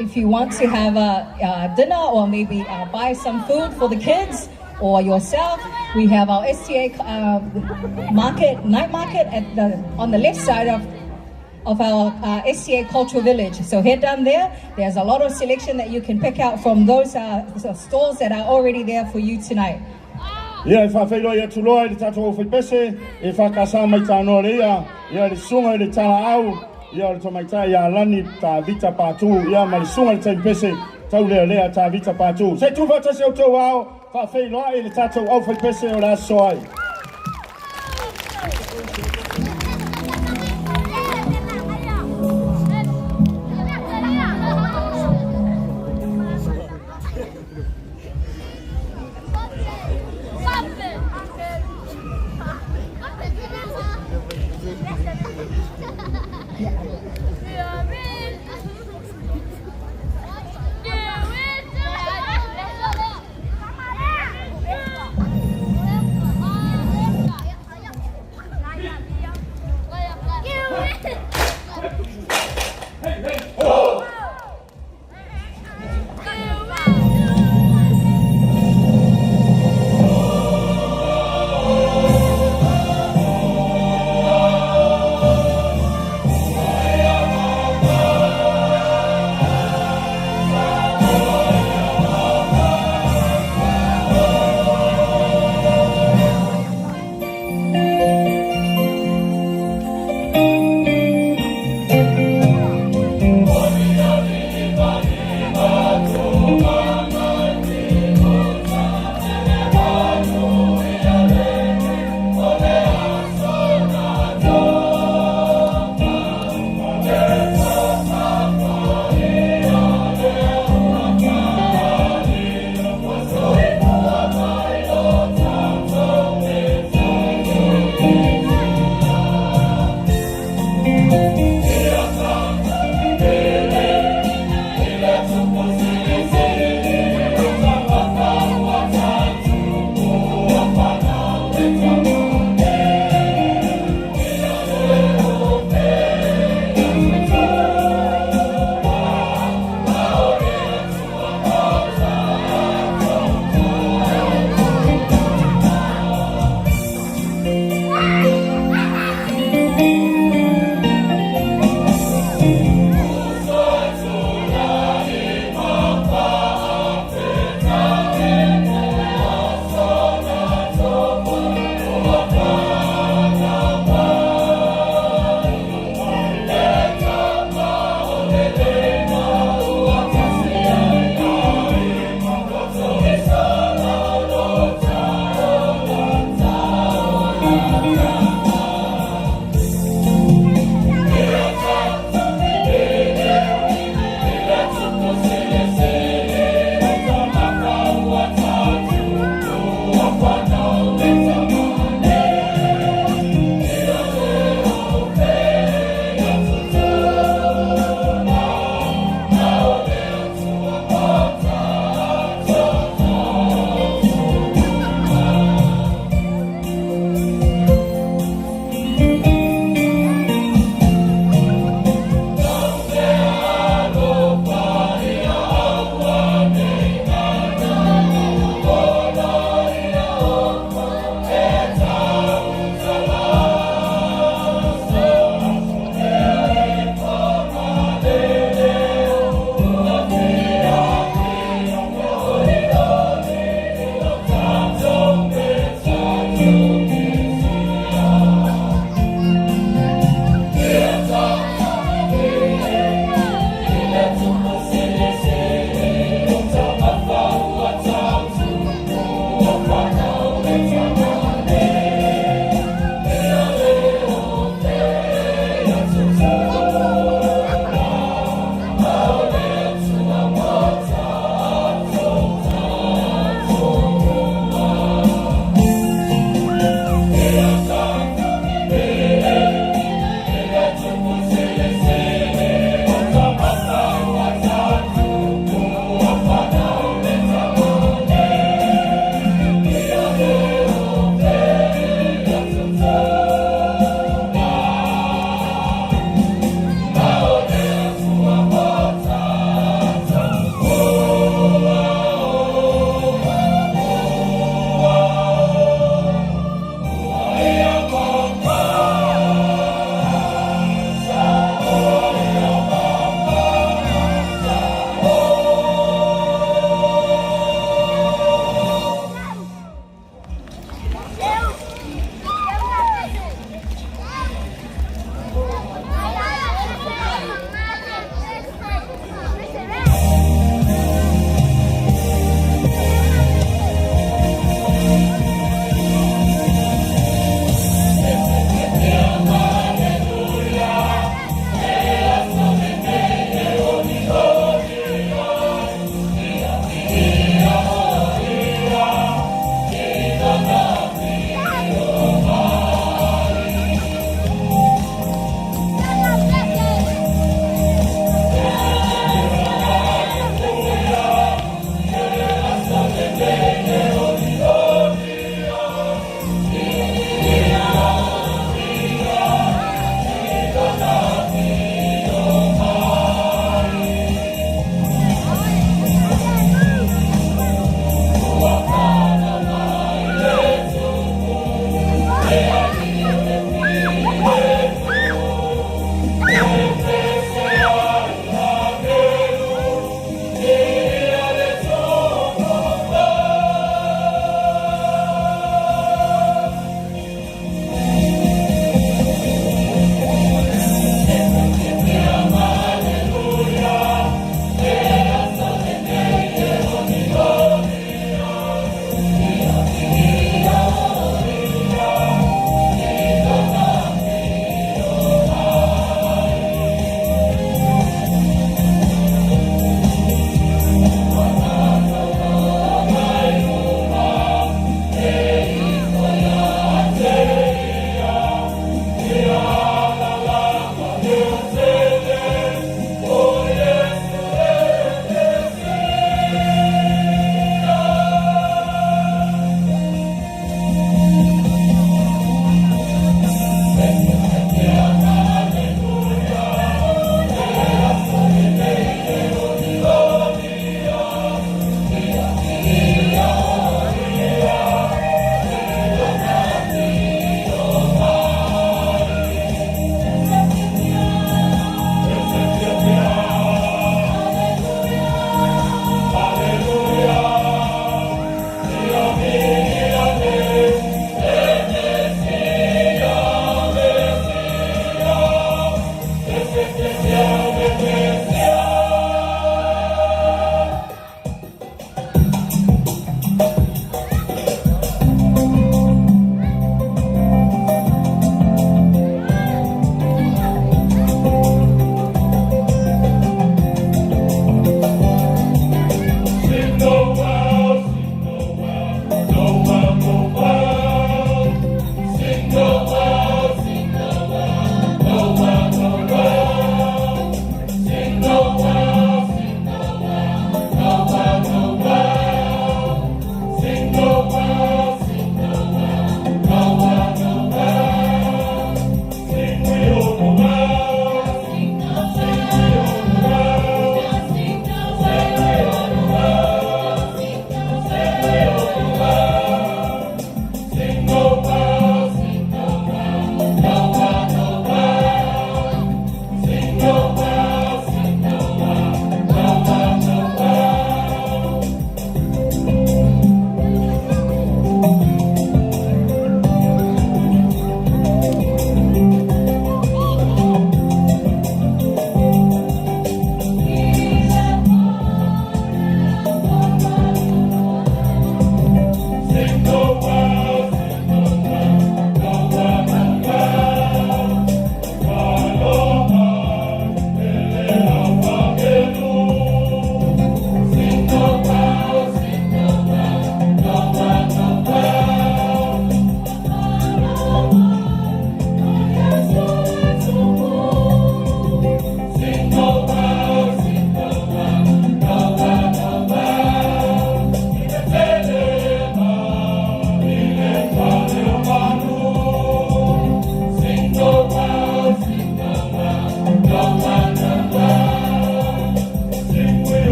[SPEAKER 10] If you want to have a dinner or maybe buy some food for the kids or yourself, we have our STA market, night market at the on the left side of our STA Cultural Village. So head down there. There's a lot of selection that you can pick out from those stalls that are already there for you tonight.
[SPEAKER 6] Ia, e faafeiloai atu loa i le tatou aufaipese e FKS mai Tanoa le ia, ia le susuga i le Talaau, ia o le tamaitai ia Lani Tavita Patu, ia ma le susuga i le taimipese taulealea Tavita Patu. Se i tu faatasi outou ao, faafeiloai i le tatou aufaipese o le aso ai.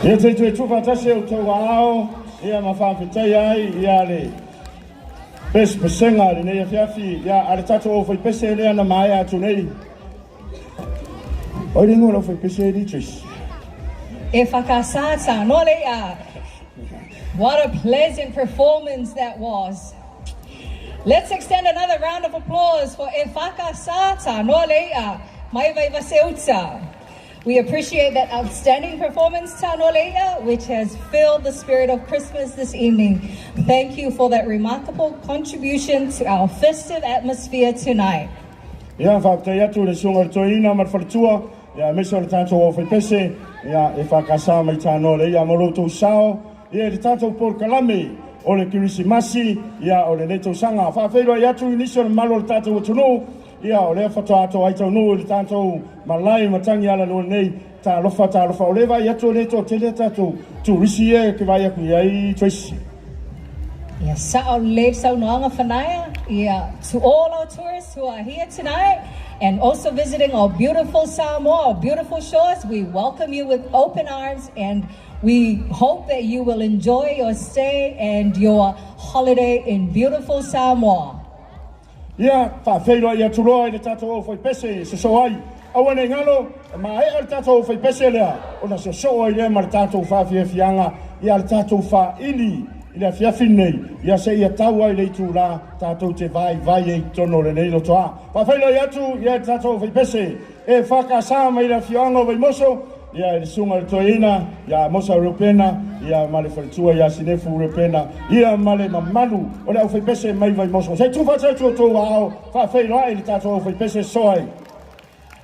[SPEAKER 6] Ia se i toe tuufaatasi e outou aao. Ia ma faafetaia ai ia le pesepesega i lenei afiafi ia a le tatou aufaipese lea na maea atu nei. O le igoa o le aufaipese e Tracy.
[SPEAKER 10] E whakasāsā, no leia. What a pleasant performance that was. Let's extend another round of applause for E Whakasāsā, no leia, mai Vaivase-uta. We appreciate that outstanding performance, Tanoleia, which has filled the spirit of Christmas this evening. Thank you for that remarkable contribution to our festive atmosphere tonight.
[SPEAKER 6] Ia, faafetai atu i le Susuga i le Toeaina ma le Faletua, ia, aemaise o le tatou aufaipese, ia, e faakasa mai Tanoleia mo lo outou sao, ia, i le tatou polokalame o le Kerisimasi, ia, o lenei tausaga. Faafeiloai atu i nisi o le mamalu o le tatou atunuu, Ia, o lea faatoa atoa ai taunuu i le tatou malae i Matagialalua nei. Talofa, talofa, o lea e vaai atu o lea e toatele a tatou turisi ia ou te vaai atu i ai Tracy.
[SPEAKER 10] Ia, sao lelei saunoaga Fanaia. Ia, to all our tourists who are here tonight and also visiting our beautiful Samoa, our beautiful shores, we welcome you with open arms and we hope that you will enjoy your stay and your holiday in beautiful Samoa.
[SPEAKER 6] Ia, faafeiloai atu loa i le tatou aufaipese e sosoo ai. Aua ne i galo, e maea le tatou aufaipese lea, ona sosoo ai lea ma le tatou faafiafiaga, ia le tatou faaili i le afiafi lenei, ia seia tau ai le itulā tatou te vaivai ai i totonu o lenei lotoa. Faafeiloai atu ia i le tatou aufaipese e FKS mai le afioaga o Vaimoso, Ia, i le susuga i le Toeaina ia Amosa Reupena, ia ma le faletua ia Sinefu Reupena, ia ma le mamalu o le aufaipese mai Vaimoso. Se i tufa atu outou aao faafeiloai i le tatou aufaipese soa ai.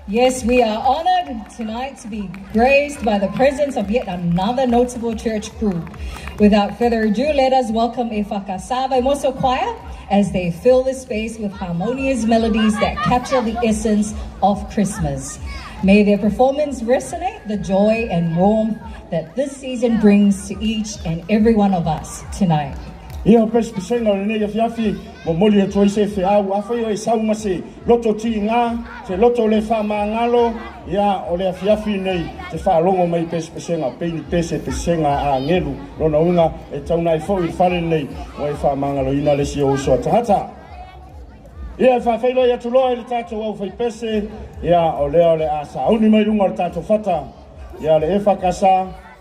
[SPEAKER 10] Yes, we are honored tonight to be graced by the presence of yet another notable church group. Without further ado, let us welcome Efaka Vaimoso Choir as they fill the space with harmonious melodies that capture the essence of Christmas. May their performance resonate the joy and warmth that this season brings to each and every one of us tonight.
[SPEAKER 6] Ia, o pesepesega o lenei afiafi, momoli atu ai se feau, afai o e sau ma se loto tigā, se loto le faamagalo, ia, o le afiafi lenei te faalogo mai i pesepesega, pei ni pesepesega a agelu, lona uiga e tauna ai foi i le fale lenei, ua e faamagaloina le isi ou uso a tagata. Ia, e faafeiloai atu loa i le tatou aufaipese, ia, o lea o le a sauni mai luga o le tatou fata, ia, le EFKS,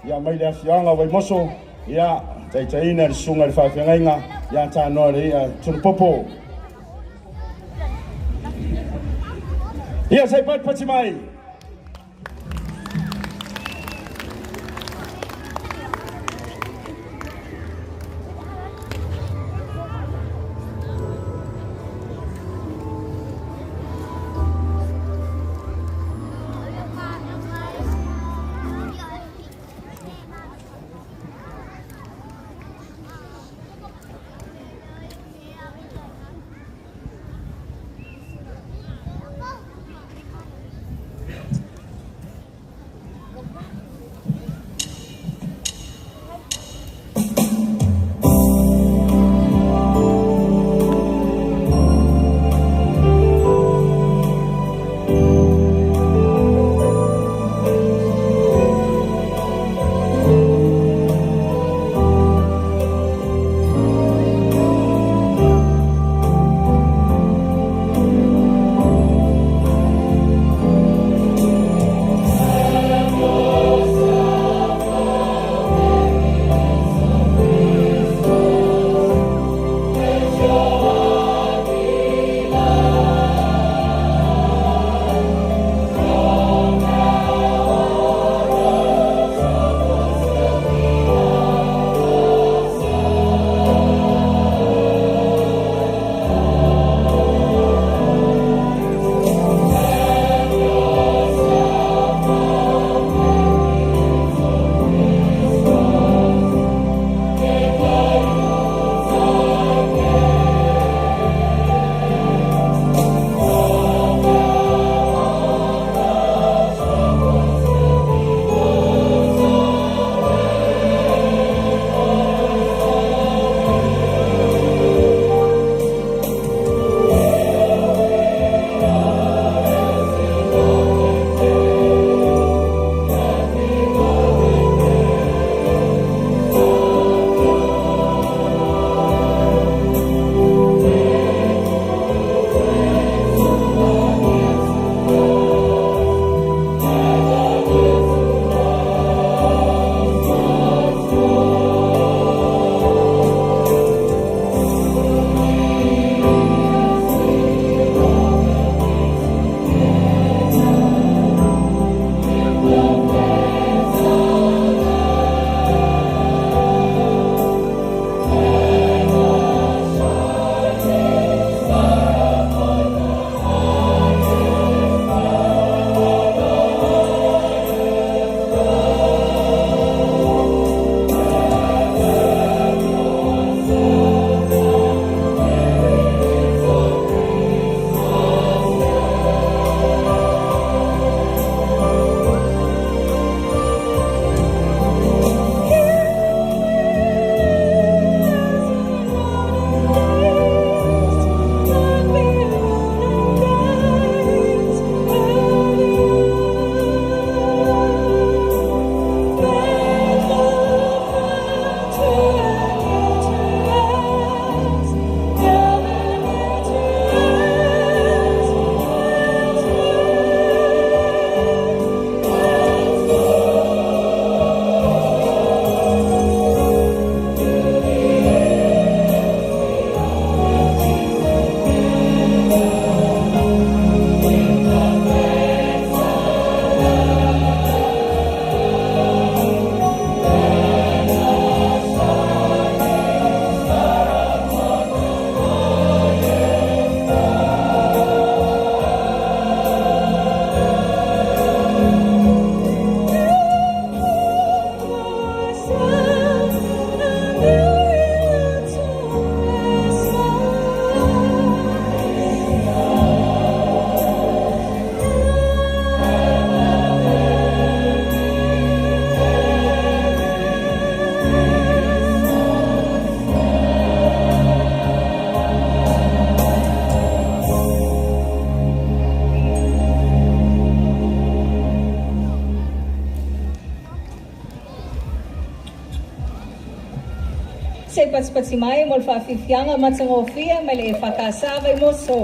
[SPEAKER 6] ia, mai le afioaga o Vaimoso, ia, taitaiina e le susuga i le faafeagaiga, ia Tanoa le I'a Tunupopo. Ia, se i patipati mai.
[SPEAKER 10] Se i patipati mai mo le faafiafiaga matagofie mai le EFKS Vaimoso.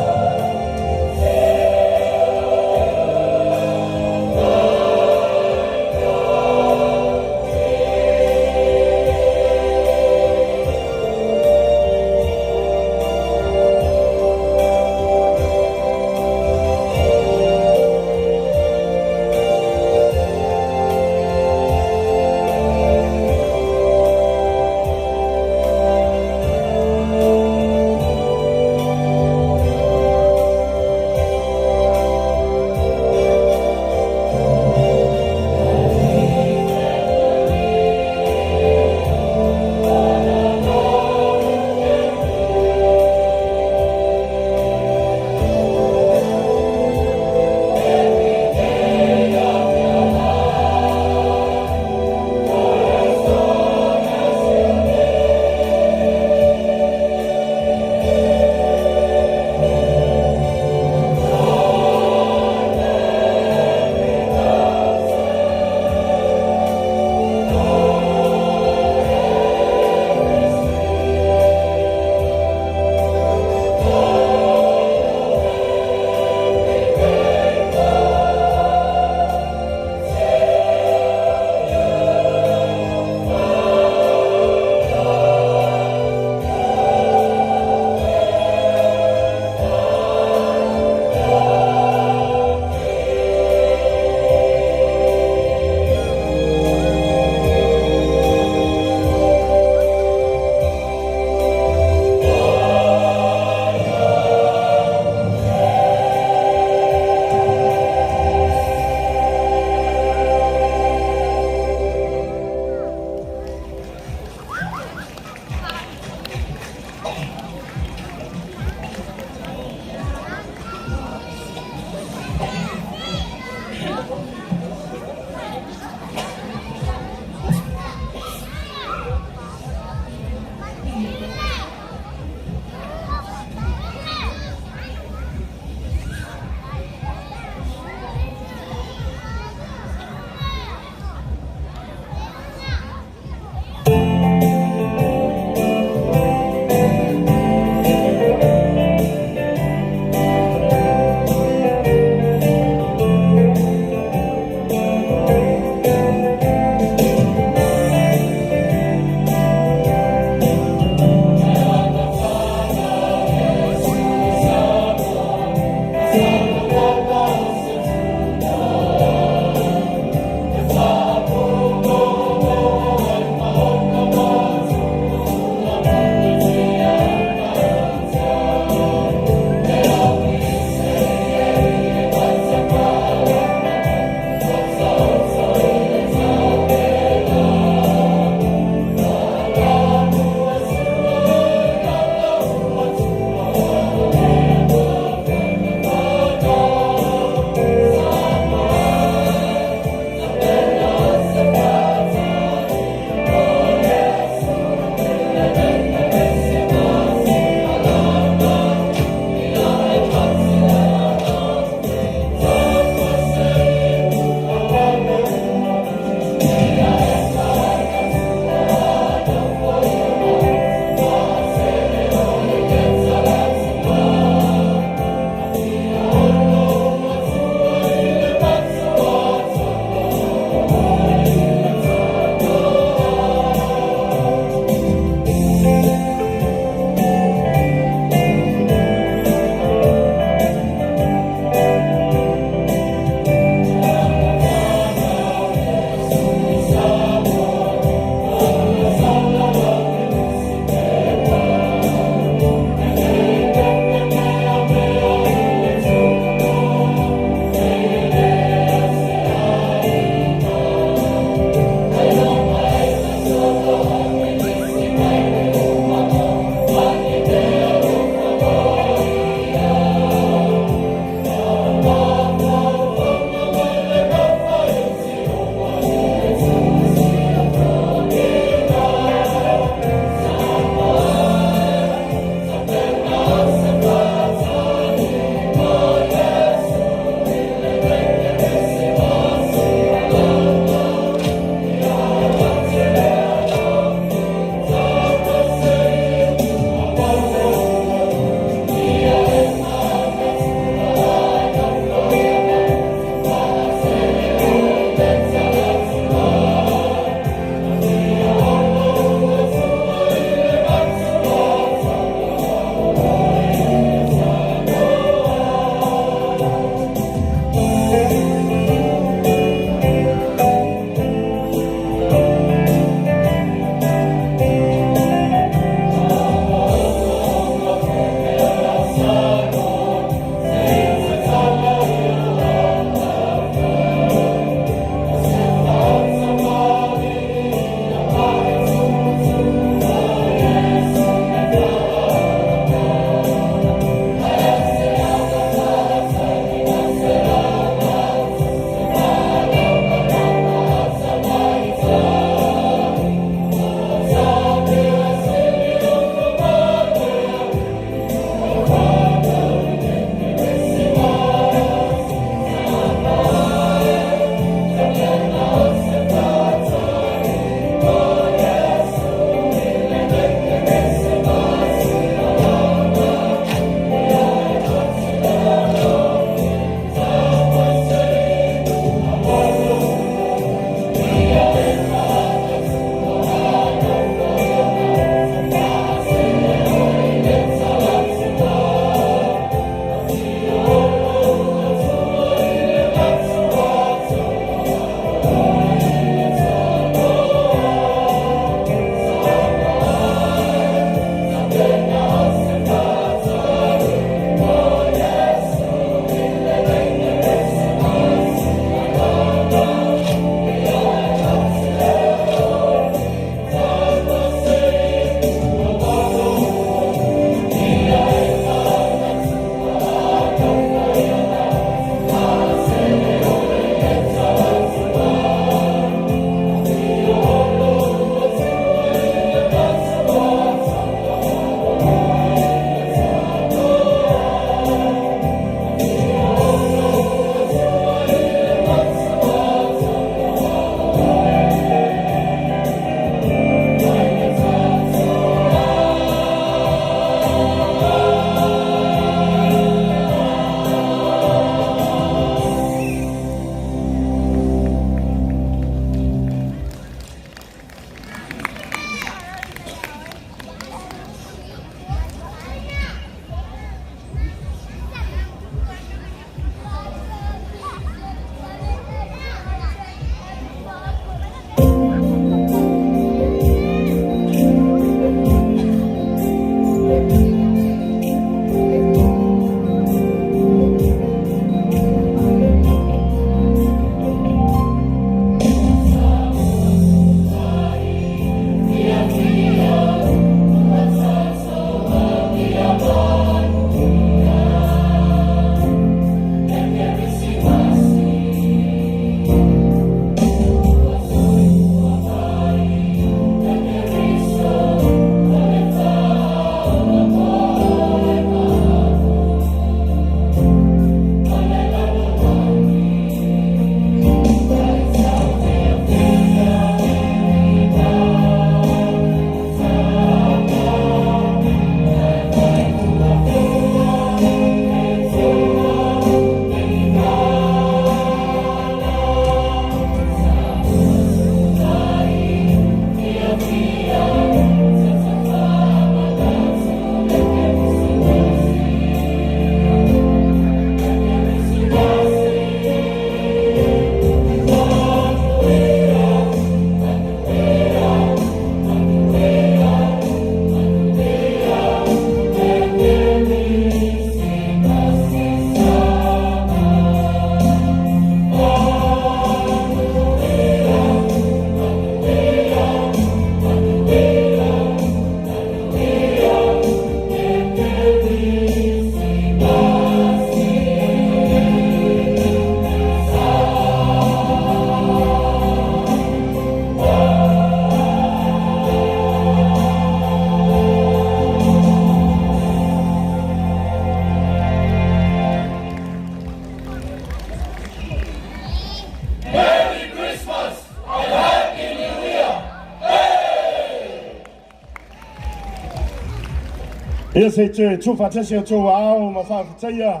[SPEAKER 6] Ia se i toe tuufaatasi outou aao ma faafetaia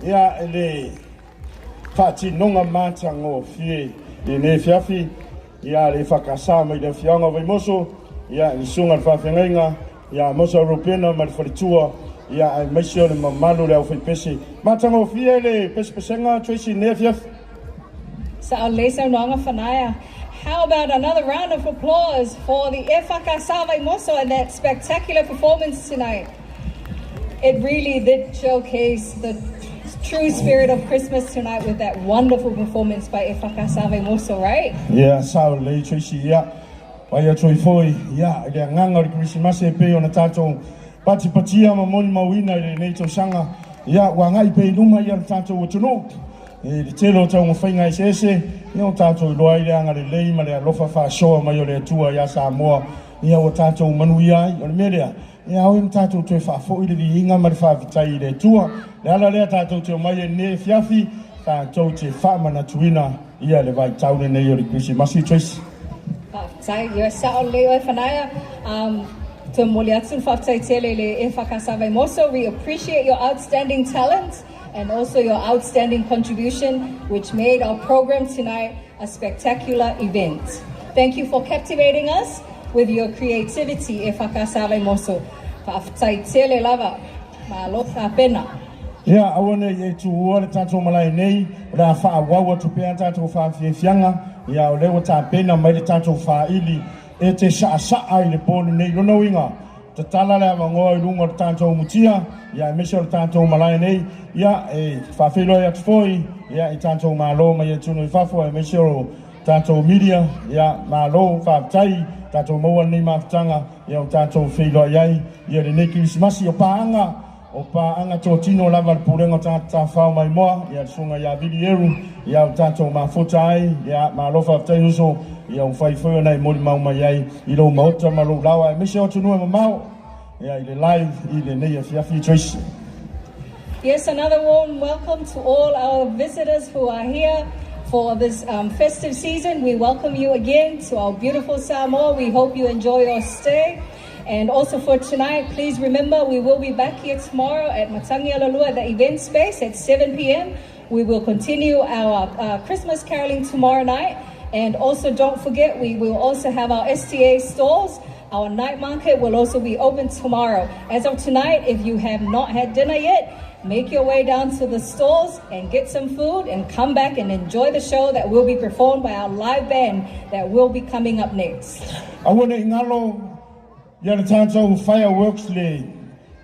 [SPEAKER 6] ia i le faatinoga matagofie i lenei afiafi, ia le EFKS mai le afioaga o Vaimoso, ia i le susuga i le faafeagaiga ia Mosa Rupena ma le faletua, ia aemaise o le mamalu o le aufaipese. Matagofie le pesepesega Tracy i lenei afiafi.
[SPEAKER 10] Sao lelei saunoaga Fanaia. How about another round of applause for the EFKS Vaimoso and that spectacular performance tonight? It really did showcase the true spirit of Christmas tonight with that wonderful performance by EFKS Vaimoso, right?
[SPEAKER 6] Ia, sao lelei Tracy, ia, pai atu ai foi, ia, i le agaga o le Kerisimasi e pei ona tatou patipatia ma molimauina i lenei tausaga, ia, ua agai pea i luma ia le tatou atunuu. I le tele o taumafaiga eseese, ia ua tatou iloa ai le agalelei ma le alofa faasoa mai o le Atua iā Samoa, ia ua tatou manuia ai. O le mea lea, ia ao ona tatou toe faafoi le viiga ma le faafetai i le Atua. O le ala lea tatou te omai ai i lenei afiafi, tatou te faamanatuina ia le vaitau lenei o le Kerisimasi. Tracy.
[SPEAKER 10] Faafetai. Ia sao lelei oe Fanaia. Toe momoli atu le faafetai tele i le EFKS Vaimoso. We appreciate your outstanding talent. and also your outstanding contribution, which made our program tonight a spectacular event. Thank you for captivating us with your creativity, e whakasave moso. Faafetai tele lava. Malo tapena.
[SPEAKER 6] Ia, aua ne i e tuua le tatou malae nei, o le a faaauau atu pea tatou faafiafiaga, ia o lea ua tapena mai le tatou faaili e te saasaa i le po lenei. Lona uiga, Tatala le avanoa i luga o le tatou mutia, ia aemaise o le tatou malae nei, ia e faafeiloai atu foi ia i tatou malo mai atunuu i fafo aemaise o tatou media, ia malo faafetai tatou maua lenei mafutaga ia o tatou feiloai ai ia lenei Kerisimasi o paaga O paaga totino lava le Pulega o Tagata Tafafao Maimoa, ia le Susuga ia Vili Eru, ia o tatou mafuta ai, ia malo faafetai uso, ia ua fai foi ona e molimau mai ai i lou maota ma lou laoa aemaise o atunuu e mamao, ia i le live i lenei afiafi Tracy.
[SPEAKER 10] Yes, another warm welcome to all our visitors who are here for this festive season. We welcome you again to our beautiful Samoa. We hope you enjoy your stay. And also for tonight, please remember we will be back here tomorrow at Matangi Alalua, the event space at 7 p.m. We will continue our Christmas caroling tomorrow night. And also don't forget, we will also have our STA stalls. Our night market will also be open tomorrow. As of tonight, if you have not had dinner yet, make your way down to the stalls and get some food and come back and enjoy the show that will be performed by our live band that will be coming up next.
[SPEAKER 6] Aua ne i galo ia le tatou fireworks le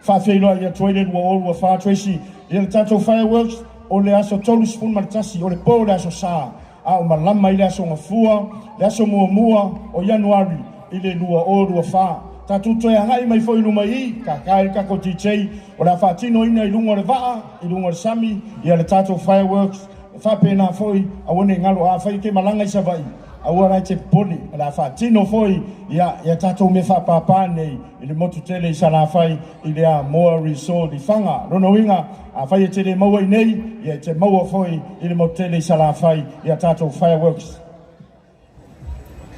[SPEAKER 6] faafeiloai atu ai le 2024 Tracy ia le tatou fireworks o le aso 31 o le po o le aso Sa a o malama i le aso Gafua le aso muamua o Ianuari i le 2024. Tatou toe agai mai foi i luma i i, kākā i le tatou DJ o le a faatinoina i luga o le vaa, i luga o le sami ia le tatou fireworks e faapena foi aua ne i galo afai e te malaga i Savaii Aua la e te popole, o le a faatino foi ia ia tatou mea faapāpā nei i le motu tele i Salafai i le Amoa Resort i Faga. Lona uiga, afai e te le maua i nei, ia e te maua foi i le motu tele i Salafai ia tatou fireworks.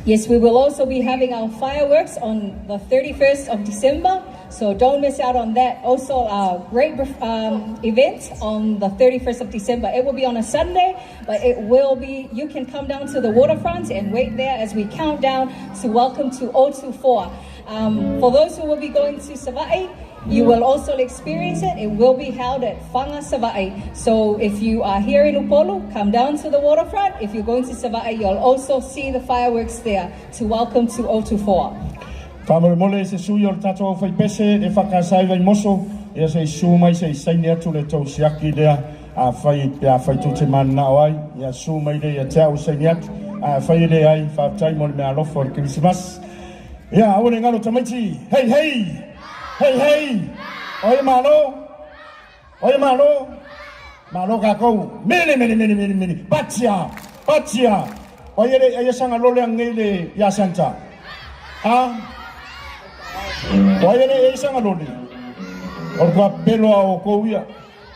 [SPEAKER 10] Yes, we will also be having our fireworks on the 31st of December, so don't miss out on that. Also, our great event on the 31st of December. It will be on a Sunday, but it will be, you can come down to the waterfront and wait there as we count down to welcome to 024. For those who will be going to Savai'i, you will also experience it. It will be held at Faga Savai'i. So if you are here in Upolu, come down to the waterfront. If you're going to Savai'i, you'll also see the fireworks there to welcome to 024.
[SPEAKER 6] Faamolemole se sui o le tatou aufaipese e whakasai vai moso, ia se i su mai se i saini atu le tou siaki lea afai pe afai tou te mananao ai, ia su mai lea ia te au saini atu, ae afai e leai, faafetai mo le meaalofa o le Kerisimasi. Ia, aua ne i galo tamaiti, hei hei! Hei hei! O ai e malo? O ai e malo? Malo kākou. Mele mele mele mele mele. Patia! Patia! O ai e le ai e saga lole anei le ia Santa? A? O ai e le ai saga lole? O le kua pelo a oukou ia.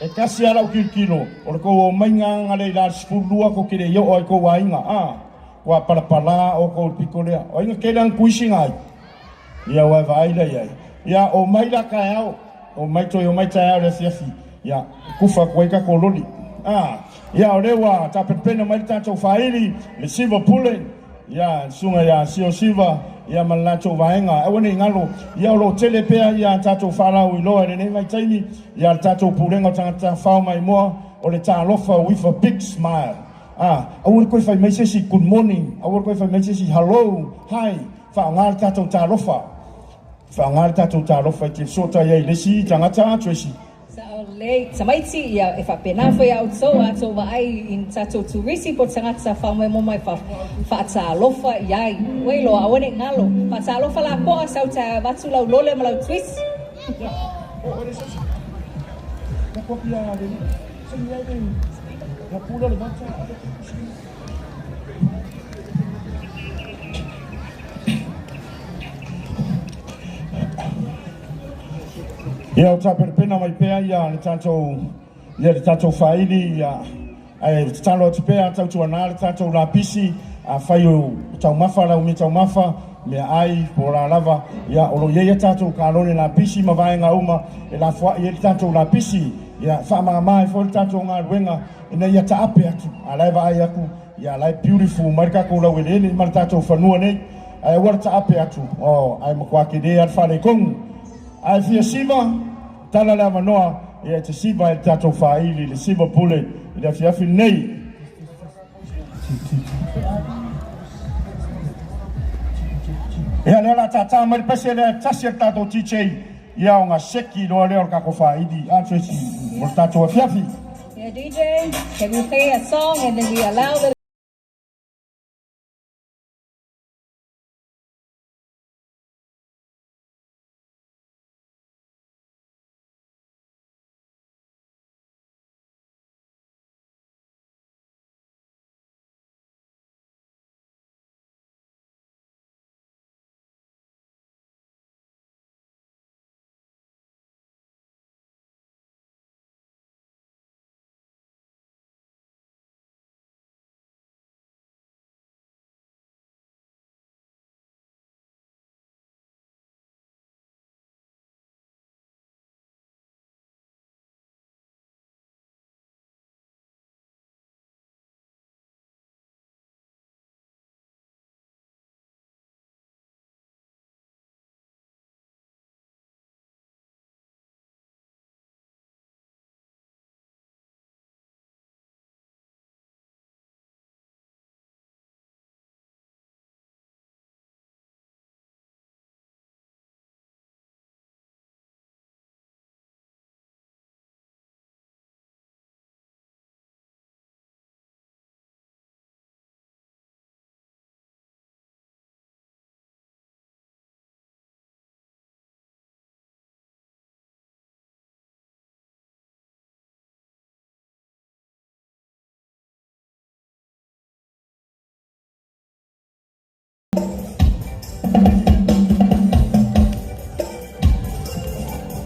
[SPEAKER 6] E tasi a lau kilokilo, o le kou omaiga agale i la le 12 ko kele i oo ai kou aiga, a, kua palapala oukou i le piko lea. O aiga kele ana kuisiga ai? Ia ua e vaai la iai. Ia, omai la taeao. Omai toe omai taeao i le afiafi, ia, kufa atu ai tatou loli. A, ia, o lea ua tapenapena mai le tatou faaili, le Siva Pule, ia, le susuga ia Sio Siva, ia ma le latou vaega. Aua ne i galo, ia, o lo o tele pea ia tatou faalauiloa i lenei vaitaimi, ia, le tatou Pulega o Tagata Tafafao Maimoa, o le Talofa with a big smile. A, aua le toe fai mai se isi good morning, aua le toe fai mai se isi hello, hi, faaaoga le tatou talofa. Faaaoga le tatou talofa e te fesootai ai i le isi tagata, Tracy.
[SPEAKER 10] Sao lelei tamaiti, ia e faapena foi a outou a outou vaai i ni tatou turisi po o tagata faamoemoe mai faatalofa i ai. Ua iloa, aua ne i galo. Faatalofa lapoa, sau taeao e avatu lau lole ma lau tuisi.
[SPEAKER 6] Ia o tapenapena mai pea ia le tatou ia le tatou faili ia ae tatalo atu pea tautuana le tatou lapisi afai o taumafa lau mea taumafa meaai po o la lava ia o lo o i ai a tatou kalone lapisi ma vaega uma e lafoai ai le tatou lapisi ia faamama ai foi le tatou galuega ina ia taape atu a la e vaai atu ia la e beautiful mai le tatou laueleele ma le tatou fanua nei ae aua le taape atu oh ae matua tele lava le faaletonu ae fia siva tala le avanoa ia e te siva ai le tatou faaili le siva pule i le afiafi lenei. Ia lea o le a tātā mai le pese lea e tasi a le tatou DJ ia ona seki loa lea o le tatou faaili a Tracy mo le tatou afiafi.
[SPEAKER 10] Yeah, DJ, can we play a song and then we allow the